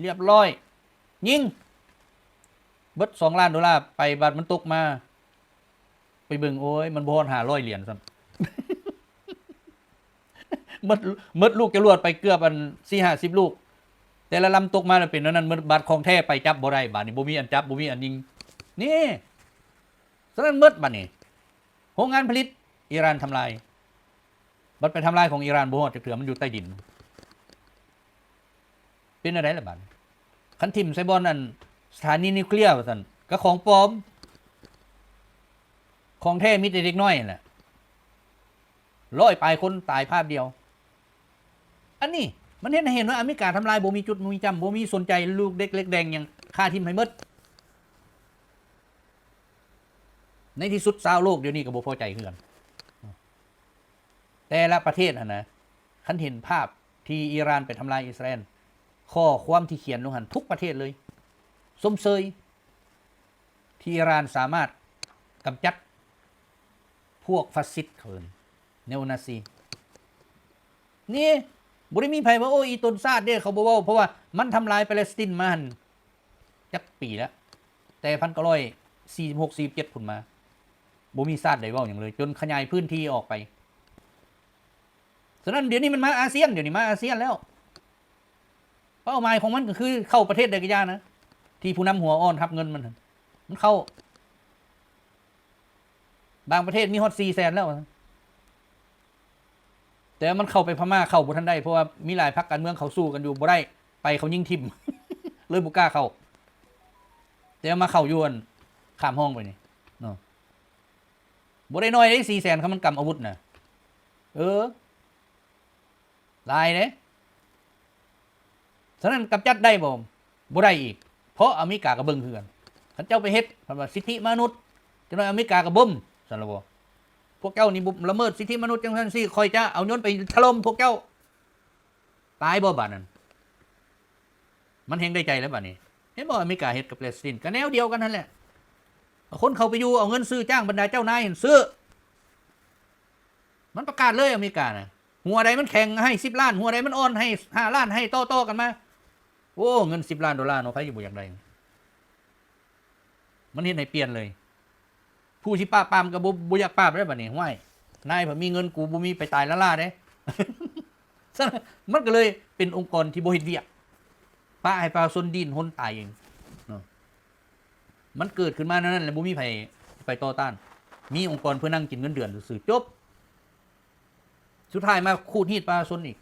ລຽບຮ້ອຍ ຍິງ ເບິດສອງລ້ານໂດລາໄປ ບາດມັນຕົກມາ ໄປເບິ່ງ ໂອ້ຍ ມັນບໍ່ຮອດຫ້າຮ້ອຍຫຼຽນຊ້ຳ ໝົດ ໝົດລູກຈະລວດໄປເກືອບອັນສີ່ຫ້າສິບລູກ ແຕ່ລະລຳຕົກມາແລ້ວເປັນແນວນັ້ນໝົດ ບາດຂອງແທ້ໄປຈັບບໍ່ໄດ້ ບາດນີ້ບໍ່ມີອັນຈັບ ບໍ່ມີອັນຍິງ ນີ້ ສະນັ້ນໝົດບາດນີ້ ໂຮງງານຜະລິດອີຣານທຳລາຍ ບັດໄປທຳລາຍຂອງອີຣານບໍ່ຮອດຈັກເທື່ອ ມັນຢູ່ໃຕ້ດິນ ເປັນແນວໃດລະບາດນີ້? ຄັນຖິ້ມໃສ່ບ່ອນອັນສະຖານີນິວເຄລຍວ່າຊັ້ນ ກໍຂອງປອມ ຂອງແທ້ມີແຕ່ເດັກນ້ອຍຫັ້ນແຫຼະ ຮ້ອຍປາຍຄົນຕາຍພາບດຽວ. ອັນນີ້ມັນເຮັດໃຫ້ເຫັນວ່າອາເມລິກາທຳລາຍບໍ່ມີຈຸດ ບໍ່ມີຈ້ຳ ບໍ່ມີສົນໃຈລູກເດັກເລັກແດງຫຍັງ ຂ້າຖິ້ມໃຫ້ໝົດ. ໃນທີ່ສຸດຊາວໂລກດຽວນີ້ກໍບໍ່ພໍໃຈຄືກັນ ແຕ່ລະປະເທດຫັ້ນນະ ຄັນເຫັນພາບທີ່ອີຣານໄປທຳລາຍອິດສະຣາແອນ ຂໍ້ຄວາມທີ່ຂຽນລົງຫັ້ນທຸກປະເທດເລີຍ ຊົມເຊີຍ ທີ່ອີຣານສາມາດກຳຈັດພວກຟາຊິດ ເຂົາເອີ້ນ ເນໂອນາຊີ ນີ້ ບໍ່ໄດ້ມີໃຜວ່າ ໂອ້ ອີຕົນຊາດເດ້ ເຂົາບໍ່ເວົ້າ ເພາະວ່າມັນທຳລາຍປາເລສຕິນມາຫັ້ນຈັກປີແລ້ວ ແຕ່ພັນເກົ້າຮ້ອຍສີ່ສິບຫົກ ສີ່ສິບເຈັດພຸ້ນມາ ບໍ່ມີຊາດໃດເວົ້າຫຍັງເລີຍ ຈົນຂະຫຍາຍພື້ນທີ່ອອກໄປ. ສະນັ້ນ ດຽວນີ້ມັນມາອາຊຽນ ດຽວນີ້ມາອາຊຽນແລ້ວ ເປົ້າໝາຍຂອງມັນກໍຄືເຂົ້າປະເທດໃດກໍຢ່ານະ ທີ່ຜູ້ນຳຫົວອ່ອນຮັບເງິນມັນຫັ້ນ ມັນເຂົ້າ ບາງປະເທດມີຮອດສີ່ແສນແລ້ວ ແຕ່ມັນເຂົ້າໄປພະມ້າເຂົ້າບໍ່ທັນໄດ້ ເພາະວ່າມີຫຼາຍພັກການເມືອງເຂົາສູ້ກັນຢູ່ບໍ່ໄດ້ ໄປເຂົາຍິງຖິ້ມ ເລີຍບໍ່ກ້າເຂົ້າ ແຕ່ມາເຂົ້າຢູ່ອັນຂ້າມຮ່ອງໄປນີ້ເນາະ ບໍ່ໄດ້ໜ້ອຍເດ້ ສີ່ແສນ ຄັນມັນກຳອາວຸດນະ ເອີ ຫຼາຍເດ້. ສະນັ້ນກຳຈັດໄດ້ບໍ່? ບໍ່ໄດ້ອີກ ເພາະອາເມລິກາກໍເບິ່ງຄືກັນ ຄັນເຈົ້າໄປເຮັດ ເພິ່ນວ່າສິດທິມະນຸດ ຈັກໜ້ອຍອາເມລິກາກໍບຶ້ມ ຊັ້ນລະບໍ່? ພວກເຈົ້ານີ້ບໍ່ລະເມີດສິດທິມະນຸດ ຈັ່ງຊັ້ນຊີ້ ຂ້ອຍຈະເອົາຍົນໄປຖະຫຼົ່ມພວກເຈົ້າ ຕາຍບໍ່ບາດນັ້ນ? ມັນແຮ່ງໄດ້ໃຈແລ້ວບາດນີ້ ເຫັນບໍ່? ອາເມລິກາເຮັດກັບປາເລສຕິນ ກໍແນວດຽວກັນຫັ້ນແຫຼະ ເອົາຄົນເຂົ້າໄປຢູ່ ເອົາເງິນຊື້ຈ້າງບັນດາເຈົ້ານາຍຫັ້ນ ຊື້ ມັນປະກາດເລີຍອາເມລິການະ ຫົວໃດມັນແຂງໃຫ້ສິບລ້ານ ຫົວໃດມັນອ່ອນໃຫ້ຫ້າລ້ານ ໃຫ້ຕໍ່ໆກັນມາ ໂອ້ ເງິນສິບລ້ານໂດລາເນາະ ໃຜຊິບໍ່ຢາກໄດ້? ມັນເຮັດໃຫ້ປ່ຽນເລີຍ ຜູ້ຊິປາບປາມກໍບໍ່ ບໍ່ຢາກປາບແລ້ວບາດນີ້ ຫ້ວຍ ນາຍເພິ່ນມີເງິນ ກູບໍ່ມີ ໄປຕາຍລ້າໆເດ້. ສະນັ້ນມັນກໍເລີຍເປັນອົງກອນທີ່ບໍ່ເຮັດວຽກ ປະໃຫ້ປະຊາຊົນດີ້ນຮົນຕາຍເອງເນາະ ມັນເກີດຂຶ້ນມາແນວນັ້ນ ແລ້ວບໍ່ມີໃຜໄປຕໍ່ຕ້ານ ມີອົງກອນເພື່ອນັ່ງກິນເງິນເດືອນຊື່ໆ ຈົບ. ສຸດທ້າຍມາຂູດຮີດປະຊາຊົນອີກ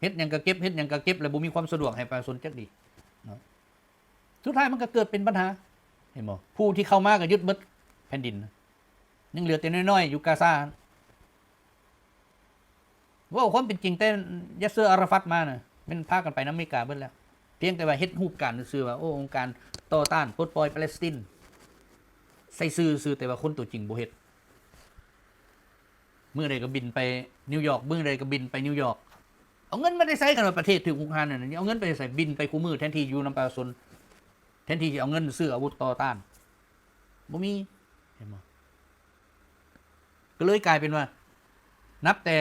ເຮັດຫຍັງກໍເກັບ ເຮັດຫຍັງກໍເກັບ ແລ້ວບໍ່ມີຄວາມສະດວກໃຫ້ປະຊາຊົນຈັກດີ້ເນາະ ສຸດທ້າຍມັນກໍເກີດເປັນບັນຫາ ເຫັນບໍ່? ຜູ້ທີ່ເຂົ້າມາກໍຍຶດໝົດແຜ່ນດິນ ຍັງເຫຼືອແຕ່ນ້ອຍໆຢູ່ກາຊາ. ເວົ້າຄວາມເປັນຈິງ ແຕ່ຢາດເຊີອາຣາຟັດມານະ ແມ່ນພາກັນໄປນຳອາເມລິກາເບິດແລ້ວ ພຽງແຕ່ວ່າເຮັດຮູບການຊື່ໆວ່າ ໂອ້ ອົງການຕໍ່ຕ້ານປົດປ່ອຍປາເລສຕິນ ໃສ່ຊື່ຊື່ ແຕ່ວ່າຄົນຕົວຈິງບໍ່ເຮັດ. ມື້ໃດກໍບິນໄປນິວຢອກ ມື້ໃດກໍບິນໄປນິວຢອກ. ເອົາເງິນມາແຕ່ໃສ? ຄັນວ່າປະເທດຖືກຮຸກຮານນັ້ນ ເອົາເງິນໄປໃສ? ບິນໄປຄູ່ມື້ ແທນທີ່ຢູ່ນຳປະຊາຊົນ ແທນທີ່ຊິເອົາເງິນຊື້ອາວຸດຕໍ່ຕ້ານ ບໍ່ມີ ເຫັນບໍ່? ກໍເລີຍກາຍເປັນວ່າ ນັບແຕ່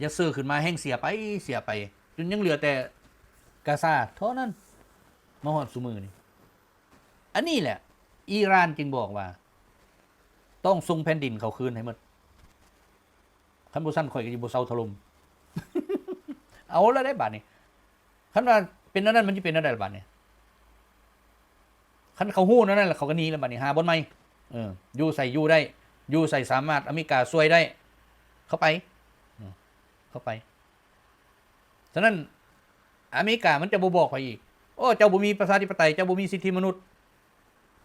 ຢາດເຊີຂຶ້ນມາ ແຮ່ງເສຍໄປ ເສຍໄປ ຈົນຍັງເຫຼືອແຕ່ກາຊາເທົ່ານັ້ນ. ມາຮອດຊຸມື້ນີ້. ອັນນີ້ແຫຼະ ອີຣານຈຶ່ງບອກວ່າ ຕ້ອງສົ່ງແຜ່ນດິນເຂົາຄືນໃຫ້ໝົດ, ຄັນບໍ່ຊັ້ນຂ້ອຍກໍຊິບໍ່ເຊົາຖະຫຼົ່ມ. ເອົາລະໄດ໋ບາດນີ້, ຄັນວ່າເປັນແນວນັ້ນ ມັນຊິເປັນແນວໃດລະບາດນີ້? ຄັນເຂົາຮູ້ແນວນັ້ນລະ ເຂົາກໍໜີລະບາດນີ້ ຫາບ່ອນໃໝ່. ເອີ ຢູ່ໃສຢູ່ໄດ້, ຢູ່ໃສສາມາດອາເມລິກາຊ່ວຍໄດ້ ເຂົາໄປ, ເອີ ເຂົາໄປ. ສະນັ້ນ ອາເມລິກາມັນຈະບໍ່ບອກໃຜອີກ, ໂອ້ ເຈົ້າບໍ່ມີປະຊາທິປະໄຕ, ເຈົ້າບໍ່ມີສິດທິມະນຸດ.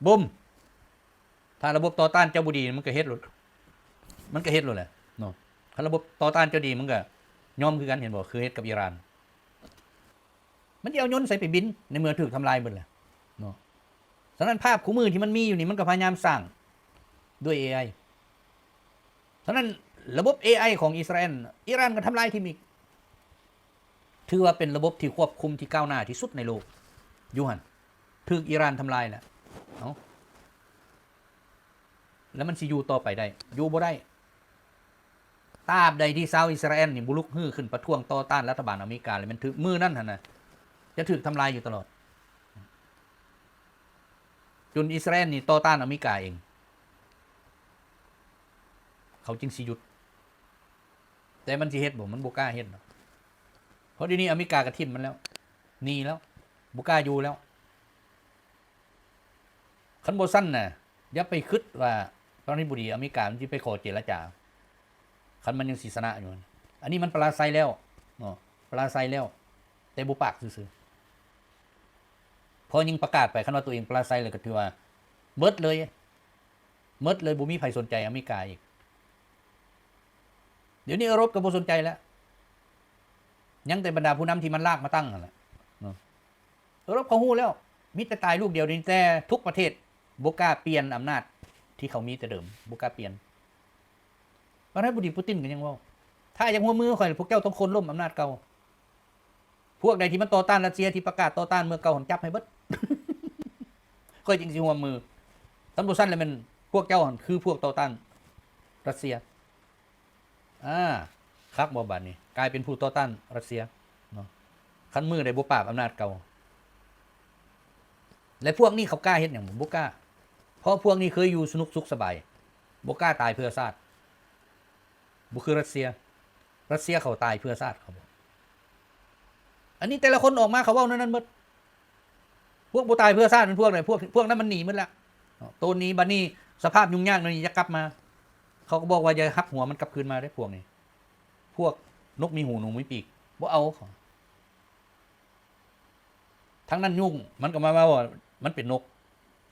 ບຶ້ມ! ຖ້າລະບົບຕໍ່ຕ້ານເຈົ້າບໍ່ດີ ມັນກໍເຮັດໂລດ, ມັນກໍເຮັດໂລດແຫຼະເນາະ. ຄັນລະບົບຕໍ່ຕ້ານເຈົ້າດີ ມັນກໍຍອມຄືກັນ, ເຫັນບໍ່? ຄືເຮັດກັບອີຣານ. ມັນຊິເອົາຍົນໃສໄປບິນ ໃນເມື່ອຖືກທຳລາຍເບິດແລ້ວເນາະ. ສະນັ້ນ ພາບຄູ່ມືທີ່ມັນມີຢູ່ນີ້ ມັນກໍພະຍາຍາມສ້າງດ້ວຍເອໄອ. ສະນັ້ນ ລະບົບເອໄອຂອງອິດສະຣາແອນ ອີຣານກໍທຳລາຍຖິ້ມອີກ. ຖືວ່າເປັນລະບົບທີ່ຄວບຄຸມທີ່ກ້າວໜ້າທີ່ສຸດໃນໂລກຢູ່ຫັ້ນ, ຖືກອີຣານທຳລາຍແລ້ວ. ເອົ້າ ແລ້ວມັນຊິຢູ່ຕໍ່ໄປໄດ້? ຢູ່ບໍ່ໄດ້. ຕາບໃດທີ່ຊາວອິດສະຣາແອນນີ້ບໍ່ລຸກຮືຂຶ້ນປະທ້ວງຕໍ່ຕ້ານລັດຖະບານອາເມລິກາ ແລ້ວແມ່ນຖືກມື້ນັ້ນຫັ້ນນະ ຈະຖືກທຳລາຍຢູ່ຕະຫຼອດ, ຈົນອິດສະຣາແອນນີ້ຕໍ່ຕ້ານອາເມລິກາເອງ ເຂົາຈຶ່ງຊິຢຸດ. ແຕ່ມັນຊິເຮັດບໍ່? ມັນບໍ່ກ້າເຮັດດອກ, ເພາະດຽວນີ້ອາເມລິກາກໍຖິ້ມມັນແລ້ວ, ໜີແລ້ວ, ບໍ່ກ້າຢູ່ແລ້ວ. ຄັນບໍ່ຊັ້ນນະ ຢ່າໄປຄິດວ່າປະທານາທິບໍດີອາເມລິກາມັນຊິໄປຂໍເຈລະຈາ ຄັນມັນຍັງຊິຊະນະຢູ່. ອັນນີ້ມັນປະລາໄຊແລ້ວເນາະ, ປະລາໄຊແລ້ວ ແຕ່ບໍ່ປາກຊື່ໆ. ເພາະຍິ່ງປະກາດໄປ ຄັນວ່າຕົວເອງປະລາໄຊແລ້ວ ກໍຖືວ່າໝົດເລີຍ, ໝົດເລີຍ, ບໍ່ມີໃຜສົນໃຈອາເມລິກາອີກ. ດຽວນີ້ເອີຣົບກໍບໍ່ສົນໃຈແລ້ວ, ຍັງແຕ່ບັນດາຜູ້ນຳທີ່ມັນລາກມາຕັ້ງຫັ້ນແຫຼະເນາະ. ເອີຣົບເຂົາຮູ້ແລ້ວ ມີແຕ່ຕາຍລູກດຽວນີ້, ແຕ່ທຸກປະເທດບໍ່ກ້າປ່ຽນອຳນາດທີ່ເຂົາມີແຕ່ເດີມ, ບໍ່ກ້າປ່ຽນ. ປະທານາທິບໍດີປູຕິນກໍຍັງເວົ້າ, ຖ້າຢາກຮ່ວມມືຂ້ອຍ ພວກເຈົ້າຕ້ອງໂຄ່ນລົ້ມອຳນາດເກົ່າ. ພວກໃດທີ່ມັນຕໍ່ຕ້ານຣັດເຊຍ ທີ່ປະກາດຕໍ່ຕ້ານເມື່ອເກົ່າຫັ້ນ ຈັບໃຫ້ເບິດ ຂ້ອຍຈຶ່ງຊິຮ່ວມມື. ຄັນບໍ່ຊັ້ນແລ້ວແມ່ນພວກເຈົ້າຫັ້ນຄືພວກຕໍ່ຕ້ານຣັດເຊຍ. ອາ ຄັກບໍ່ບາດນີ້? ກາຍເປັນຜູ້ຕໍ່ຕ້ານຣັດເຊຍເນາະ, ຄັນມື້ໃດບໍ່ປາບອຳນາດເກົ່າ. ແລະ ພວກນີ້ເຂົາກ້າເຮັດຫຍັງ? ບໍ່ກ້າ, ເພາະພວກນີ້ເຄີຍຢູ່ສະໜຸກສຸກສະບາຍ, ບໍ່ກ້າຕາຍເພື່ອຊາດ. ບໍ່ຄືຣັດເຊຍ, ຣັດເຊຍເຂົາຕາຍເພື່ອຊາດເຂົາ. ອັນນີ້ແຕ່ລະຄົນອອກມາເຂົາເວົ້າແນວນັ້ນໝົດ. ພວກບໍ່ຕາຍເພື່ອຊາດແມ່ນພວກໃດ? ພວກ ພວກນັ້ນມັນໜີໝົດແລ້ວເນາະ, ໂຕນໜີ. ບັດນີ້ສະພາບຫຍຸ້ງຍາກນັ້ນຢາກກັບມາ, ເຂົາກໍບອກວ່າຢ່າຮັບຫົວມັນກັບຄືນມາເດ້ພວກນີ້. ພວກນົກມີຫູໜູມີປີກ ບໍ່ເອົາເຂົາ. ທັງນັ້ນຍຸງມັນກໍມາເວົ້າວ່າມັນເປັນນົກ,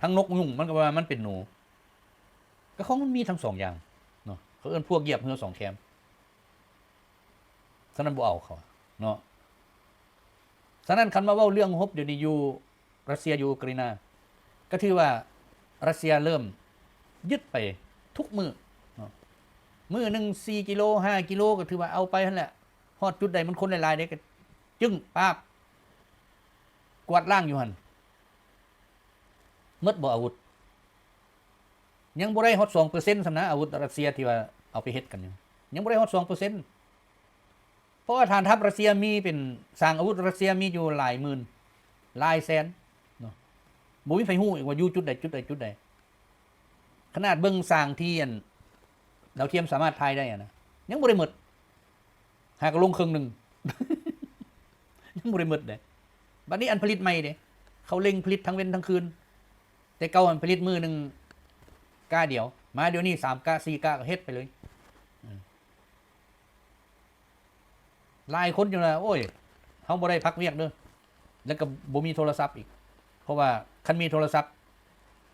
ທັງນົກຍຸງມັນກໍວ່າມັນເປັນໜູ. ກໍຂອງມັນມີທັງສອງຢ່າງເນາະ, ເຂົາເອີ້ນພວກຢຽບເຮືອສອງແຄມ. ສະນັ້ນບໍ່ເອົາເຂົາເນາະ. ສະນັ້ນຄັນມາເວົ້າເລື່ອງຮົບດຽວນີ້ຢູ່ຣັດເຊຍ ຢູ່ອຸກຣາຍນາ ກໍຖືວ່າຣັດເຊຍເລີ່ມຍຶດໄປທຸກມື້ເນາະ, ມື້ໜຶ່ງສີ່ກິໂລ ຫ້າກິໂລ ກໍຖືວ່າເອົາໄປຫັ້ນແຫຼະ. ຮອດຈຸດໃດມັນຄົນຫຼາຍໆເດ້ ກໍຈຶ່ງປາບ ກວາດລ້າງຢູ່ຫັ້ນ. ໝົດບໍ່ອາວຸດ? ຍັງບໍ່ໄດ້ຮອດສອງເປີເຊັນຊ້ຳນະ, ອາວຸດຣັດເຊຍທີ່ວ່າເອົາໄປເຮັດກັນຢູ່ ຍັງບໍ່ໄດ້ຮອດສອງເປີເຊັນ. ເພາະວ່າຖານທັບຣັດເຊຍມີເປັນ ສາງອາວຸດຣັດເຊຍມີຢູ່ຫຼາຍໝື່ນ ຫຼາຍແສນເນາະ, ບໍ່ມີໃຜຮູ້ອີກວ່າຢູ່ຈຸດໃດ ຈຸດໃດ ຈຸດໃດ. ຂະໜາດເບິ່ງສາງທີ່ ອັນ ດາວທຽມສາມາດຖ່າຍໄດ້ຫັ້ນນະ ຍັງບໍ່ໄດ້ໝົດ, ຫາກໍລົງເຄິ່ງໜຶ່ງ ຍັງບໍ່ໄດ້ໝົດເດ້. ບັດນີ້ອັນຜະລິດໃໝ່ເດ້ ເຂົາເລັ່ງຜະລິດທັງເວັນທັງຄືນ, ແຕ່ເກົ່າຫັ້ນຜະລິດມື້ໜຶ່ງກ້າດຽວ, ມາດຽວນີ້ສາມກ້າ ສີ່ກ້າ ກໍເຮັດໄປເລີຍ. ເອີ ຫຼາຍຄົນຢູ່ນະ ໂອ້ຍ ເຮົາບໍ່ໄດ້ພັກວຽກເດີ, ແລ້ວກໍບໍ່ມີໂທລະສັບອີກ, ເພາະວ່າຄັນມີໂທລະສັບ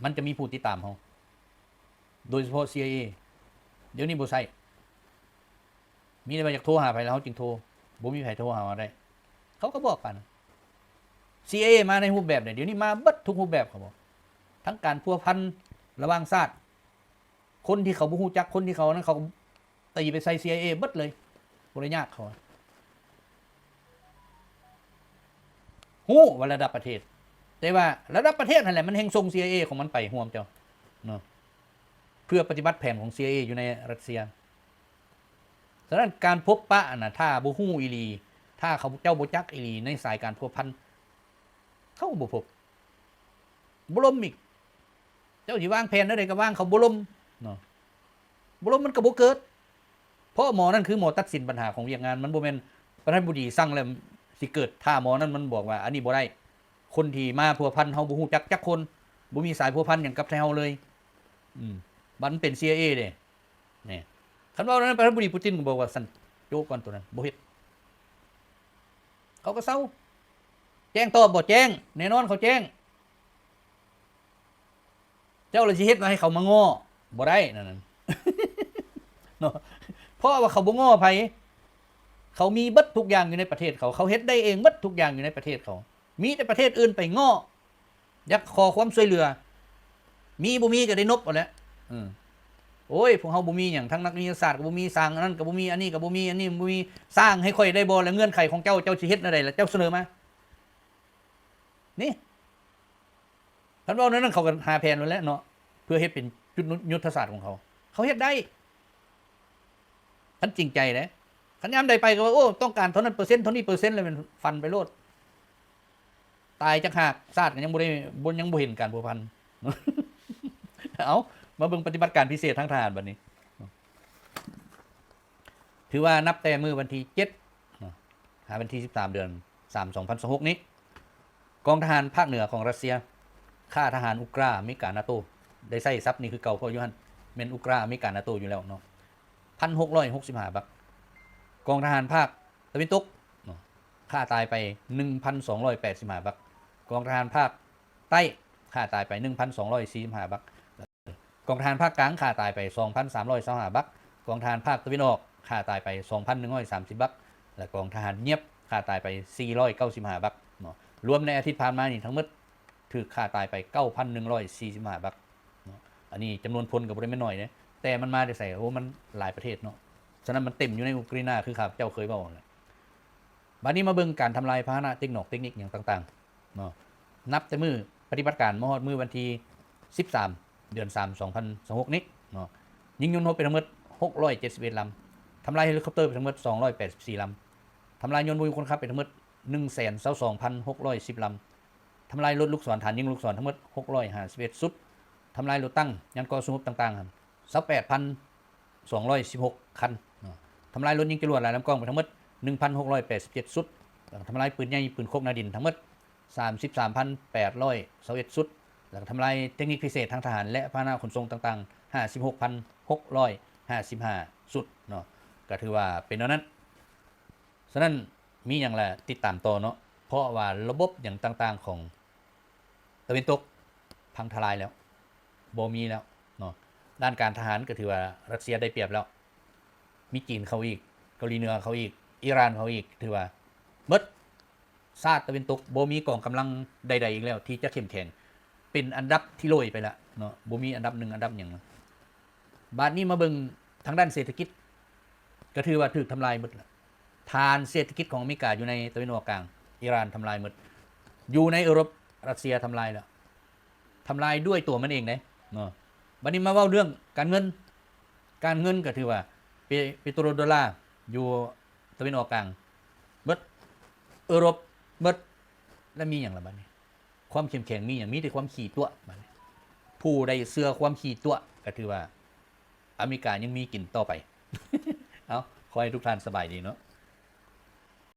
ມັນຈະມີຜູ້ຕິດຕາມເຮົາ, ໂດຍສະເພາະ ຊີໄອເອ ດຽວນີ້ບໍ່ໃຊ້. ມີແຕ່ວ່າຢາກໂທຫາໃຜແລ້ວເຮົາຈຶ່ງໂທ, ບໍ່ມີໃຜໂທຫາເຮົາໄດ້. ເຂົາກໍບອກກັນ ຊີໄອເອ ມາໃນຮູບແບບໃດ, ດຽວນີ້ມາເບິດທຸກຮູບແບບ ເຂົາບອກ, ທັງການພົວພັນລະຫວ່າງຊາດ, ຄົນທີ່ເຂົາບໍ່ຮູ້ຈັກ, ຄົນທີ່ເຂົານັ້ນ ເຂົາ ຕີໄປໃສ່ ຊີໄອເອ ເບິດເລີຍ, ບໍ່ໄດ້ຍາກເຂົາ. ຮູ້ວ່າລະດັບປະເທດ, ແຕ່ວ່າລະດັບປະເທດຫັ້ນແຫຼະ ມັນແຮ່ງສົ່ງ ຊີໄອເອ ຂອງມັນໄປຮ່ວມເຈົ້າເນາະ, ເພື່ອປະຕິບັດແຜນຂອງ ຊີໄອເອ ຢູ່ໃນຣັດເຊຍ. ສະນັ້ນການພົບປະຫັ້ນນະ ຖ້າບໍ່ຮູ້ອີ່ຫຼີ, ຖ້າເຂົາເຈົ້າບໍ່ຈັກອີ່ຫຼີໃນສາຍການພົວພັນ, ເຂົາກໍບໍ່ພົບ. ບໍ່ລົມອີກ. ເຈົ້າຊິວາງແຜນແນວໃດກໍວາງ ເຂົາບໍ່ລົມເນາະ, ບໍ່ລົມມັນກໍບໍ່ເກີດ. ເພາະໝໍນັ້ນຄືໝໍຕັດສິນບັນຫາຂອງວຽກງານ, ມັນບໍ່ແມ່ນປະທານາທິບໍດີສັ່ງແລ້ວຊິເກີດ. ຖ້າໝໍນັ້ນມັນບອກວ່າອັນນີ້ບໍ່ໄດ້, ຄົນທີ່ມາພົວພັນເຮົາບໍ່ຮູ້ຈັກຈັກຄົນ, ບໍ່ມີສາຍພົວພັນຫຍັງກັບໄທເຮົາເລີຍ. ອືມ ບັດມັນເປັນ CIA ເດ້. ນີ້ ຄັນເວົ້າແນວນັ້ນ ປະທານາທິບໍດີປູຕິນກໍບອກວ່າ ຊັ້ນໂຈະກ່ອນໂຕນັ້ນ ບໍ່ເຮັດ. ເຂົາກໍເຊົາ. ແຈ້ງຕອບບໍ່? ແຈ້ງ, ແນ່ນອນເຂົາແຈ້ງ. ເຈົ້າລະຊິເຮັດໃຫ້ເຂົາມາງໍ້ ບໍ່ໄດ້ນັ້ນ ເນາະ, ເພາະວ່າເຂົາບໍ່ງໍ້ໃຜ. ເຂົາມີເບິດທຸກຢ່າງຢູ່ໃນປະເທດເຂົາ, ເຂົາເຮັດໄດ້ເອງເບິດທຸກຢ່າງຢູ່ໃນປະເທດເຂົາ, ມີແຕ່ປະເທດອື່ນໄປງໍ້ ຢາກຂໍຄວາມຊ່ວຍເຫຼືອ. ມີບໍ່ມີກໍໄດ້ນົບເອົາແຫຼະ. ເອີ ໂອ້ຍ ພວກເຮົາບໍ່ມີຫຍັງ, ທັງນັກວິທະຍາສາດກໍບໍ່ມີ, ສ້າງອັນນັ້ນກໍບໍ່ມີ, ອັນນີ້ກໍບໍ່ມີ, ອັນນີ້ບໍ່ມີ. ສ້າງໃຫ້ຂ້ອຍໄດ້ບໍ່? ແລ້ວເງື່ອນໄຂຂອງເຈົ້າ ເຈົ້າຊິເຮັດແນວໃດ? ແລ້ວເຈົ້າສະເໜີມາ. ນີ້ ຄັນເວົ້າແນວນັ້ນ ເຂົາກໍຫາແຜນໄວ້ແລ້ວເນາະ, ເພື່ອເຮັດເປັນຈຸດຍຸດທະສາດຂອງເຂົາ. ເຂົາເຮັດໄດ້ ຄັນຈິງໃຈເດ້. ຄັນຍາມໃດໄປກໍວ່າ ໂອ້ ຕ້ອງການເທົ່ານັ້ນເປີເຊັນ ເທົ່ານີ້ເປີເຊັນ ແລ້ວແມ່ນຟັນໄປໂລດ. ຕາຍຈັກຫາກ ຊາດກໍຍັງບໍ່ໄດ້ ບໍ່ ຍັງບໍ່ເຫັນການພົວພັນ. ເອົາ ມາເບິ່ງປະຕິບັດການພິເສດທາງທະຫານບັດນີ້. ຖືວ່ານັບແຕ່ມື້ວັນທີເຈັດ ເນາະ ຫາວັນທີສິບສາມ ເດືອນສາມ ສອງພັນຊາວຫົກນີ້ ກອງທະຫານພາກເໜືອຂອງຣັດເຊຍຂ້າທະຫານອຸກຣາອາເມລິການາໂຕ. ໄດ້ໃຊ້ສັບນີ້ຄືເກົ່າ ເພາະຢູ່ຫັ້ນແມ່ນອຸກຣາອາເມລິການາໂຕຢູ່ແລ້ວເນາະ, ພັນຫົກຮ້ອຍຫົກສິບຫ້າບັກ. ກອງທະຫານພາກຕາເວັນຕົກເນາະ ຂ້າຕາຍໄປ ໜຶ່ງພັນສອງຮ້ອຍແປດສິບຫ້າບັກ. ກອງທະຫານພາກໃຕ້ຂ້າຕາຍໄປ ໜຶ່ງພັນສອງຮ້ອຍສີ່ສິບຫ້າບັກ. ກອງທະຫານພາກກາງຂ້າຕາຍໄປ ສອງພັນສາມຮ້ອຍຊາວຫ້າບັກ, ກອງທະຫານພາກຕາເວັນອອກຂ້າຕາຍໄປ ສອງພັນໜຶ່ງຮ້ອຍສາມສິບບັກ ແລະ ກອງທະຫານງຽບຂ້າຕາຍໄປ ສີ່ຮ້ອຍເກົ້າສິບຫ້າບັກເນາະ. ລວມໃນອາທິດຜ່ານມານີ້ທັງໝົດຖືກຂ້າຕາຍໄປ ເກົ້າພັນໜຶ່ງຮ້ອຍສີ່ສິບຫ້າບັກເນາະ. ອັນນີ້ຈຳນວນຄົນກໍບໍ່ໄດ້ແມ່ນໜ້ອຍເດ້, ແຕ່ມັນມາແຕ່ໃສ? ໂອ້ ມັນຫຼາຍປະເທດເນາະ. ສະນັ້ນມັນເຕັມຢູ່ໃນອຸກຣາຍນາ ຄືຂ້າພະເຈົ້າເຄີຍເວົ້າຫັ້ນແຫຼະ. ບາດນີ້ມາເບິ່ງການທຳລາຍພາຫະນະເຕັກນອກເຕັກນິກຫຍັງຕ່າງໆ ເນາະ. ນັບແຕ່ມື້ປະຕິບັດການມາຮອດມື້ວັນທີສິບສາມ ເດືອນສາມ ສອງພັນຊາວຫົກນີ້ເນາະ, ຍິງຍົນຮົບໄປທັງໝົດຫົກຮ້ອຍເຈັດສິບເອັດລຳ, ທຳລາຍເຮລິຄອບເຕີໄປທັງໝົດສອງຮ້ອຍແປດສິບສີ່ລຳ, ທຳລາຍຍົນບໍ່ມີຄົນຂັບໄປທັງໝົດໜຶ່ງແສນຊາວສອງພັນຫົກຮ້ອຍສິບລຳ, ທຳລາຍລົດລູກສອນ ຖານຍິງລູກສອນທັງໝົດຫົກຮ້ອຍຫ້າສິບເອັດຊຸດ, ທຳລາຍລົດຕັງ ຍານເກາະສູ້ຮົບຕ່າງໆ ຊາວແປດພັນສອງຮ້ອຍສິບຫົກຄັນເນາະ, ທຳລາຍລົດຍິງຈະຫຼວດຫຼາຍລຳກ້ອງໄປທັງໝົດໜຶ່ງພັນຫົກຮ້ອຍແປດສິບເຈັດຊຸດ, ແລ້ວກໍທຳລາຍປືນໃຫຍ່ ປືນຄົກໜ້າດິນທັງໝົດ ສາມສິບສາມພັນແປດຮ້ອຍຊາວເອັດຊຸດ, ແລ້ວກໍທຳລາຍເຕັກນິກພິເສດທາງທະຫານ ແລະ ພາຫະນະຂົນສົ່ງຕ່າງໆ ຫ້າສິບຫົກພັນຫົກຮ້ອຍຫ້າສິບຫ້າຊຸດເນາະ. ກໍຖືວ່າເປັນແນວນັ້ນ. ສະນັ້ນມີຫຍັງລະຕິດຕາມຕໍ່ເນາະ, ເພາະວ່າລະບົບຫຍັງຕ່າງໆຂອງຕາເວັນຕົກພັງທະລາຍແລ້ວ, ບໍ່ມີແລ້ວເນາະ. ດ້ານການທະຫານກໍຖືວ່າຣັດເຊຍໄດ້ປຽບແລ້ວ, ມີຈີນເຂົ້າອີກ, ເກົາຫຼີເໜືອເຂົ້າອີກ, ອີຣານເຂົ້າອີກ, ຖືວ່າໝົດ. ຊາດຕາເວັນຕົກບໍ່ມີກອງກຳລັງໃດໆອີກແລ້ວທີ່ຈະເຂັ້ມແຂງ, ເປັນອັນດັບທີ່ໂລຍໄປລະເນາະ, ບໍ່ມີອັນດັບໜຶ່ງ ອັນດັບຫຍັງ. ບາດນີ້ມາເບິ່ງທາງດ້ານເສດຖະກິດ ກໍຖືວ່າຖືກທຳລາຍໝົດລະ. ຖານເສດຖະກິດຂອງອາເມລິກາຢູ່ໃນຕາເວັນອອກກາງ ອີຣານທຳລາຍໝົດ, ຢູ່ໃນເອີຣົບ ຣັດເຊຍທຳລາຍແລ້ວ, ທຳລາຍດ້ວຍຕົວມັນເອງເດ້ເນາະ. ບາດນີ້ມາເວົ້າເລື່ອງການເງິນ, ການເງິນກໍຖືວ່າ ເປ ເປໂຕຣໂດລາຢູ່ຕາເວັນອອກກາງໝົດ, ເອີຣົບໝົດ, ແລ້ວມີຫຍັງລະບາດນີ້? ຄວາມເຂັ້ມແຂງມີຫຍັງ? ມີແຕ່ຄວາມຂີ້ຕົວະ. ບາດນີ້ຜູ້ໃດເຊື່ອຄວາມຂີ້ຕົວະ ກໍຖືວ່າອາເມລິກາຍັງມີກິນຕໍ່ໄປ. ເອົາ ຂໍໃຫ້ທຸກທ່ານສະບາຍດີເນາະ.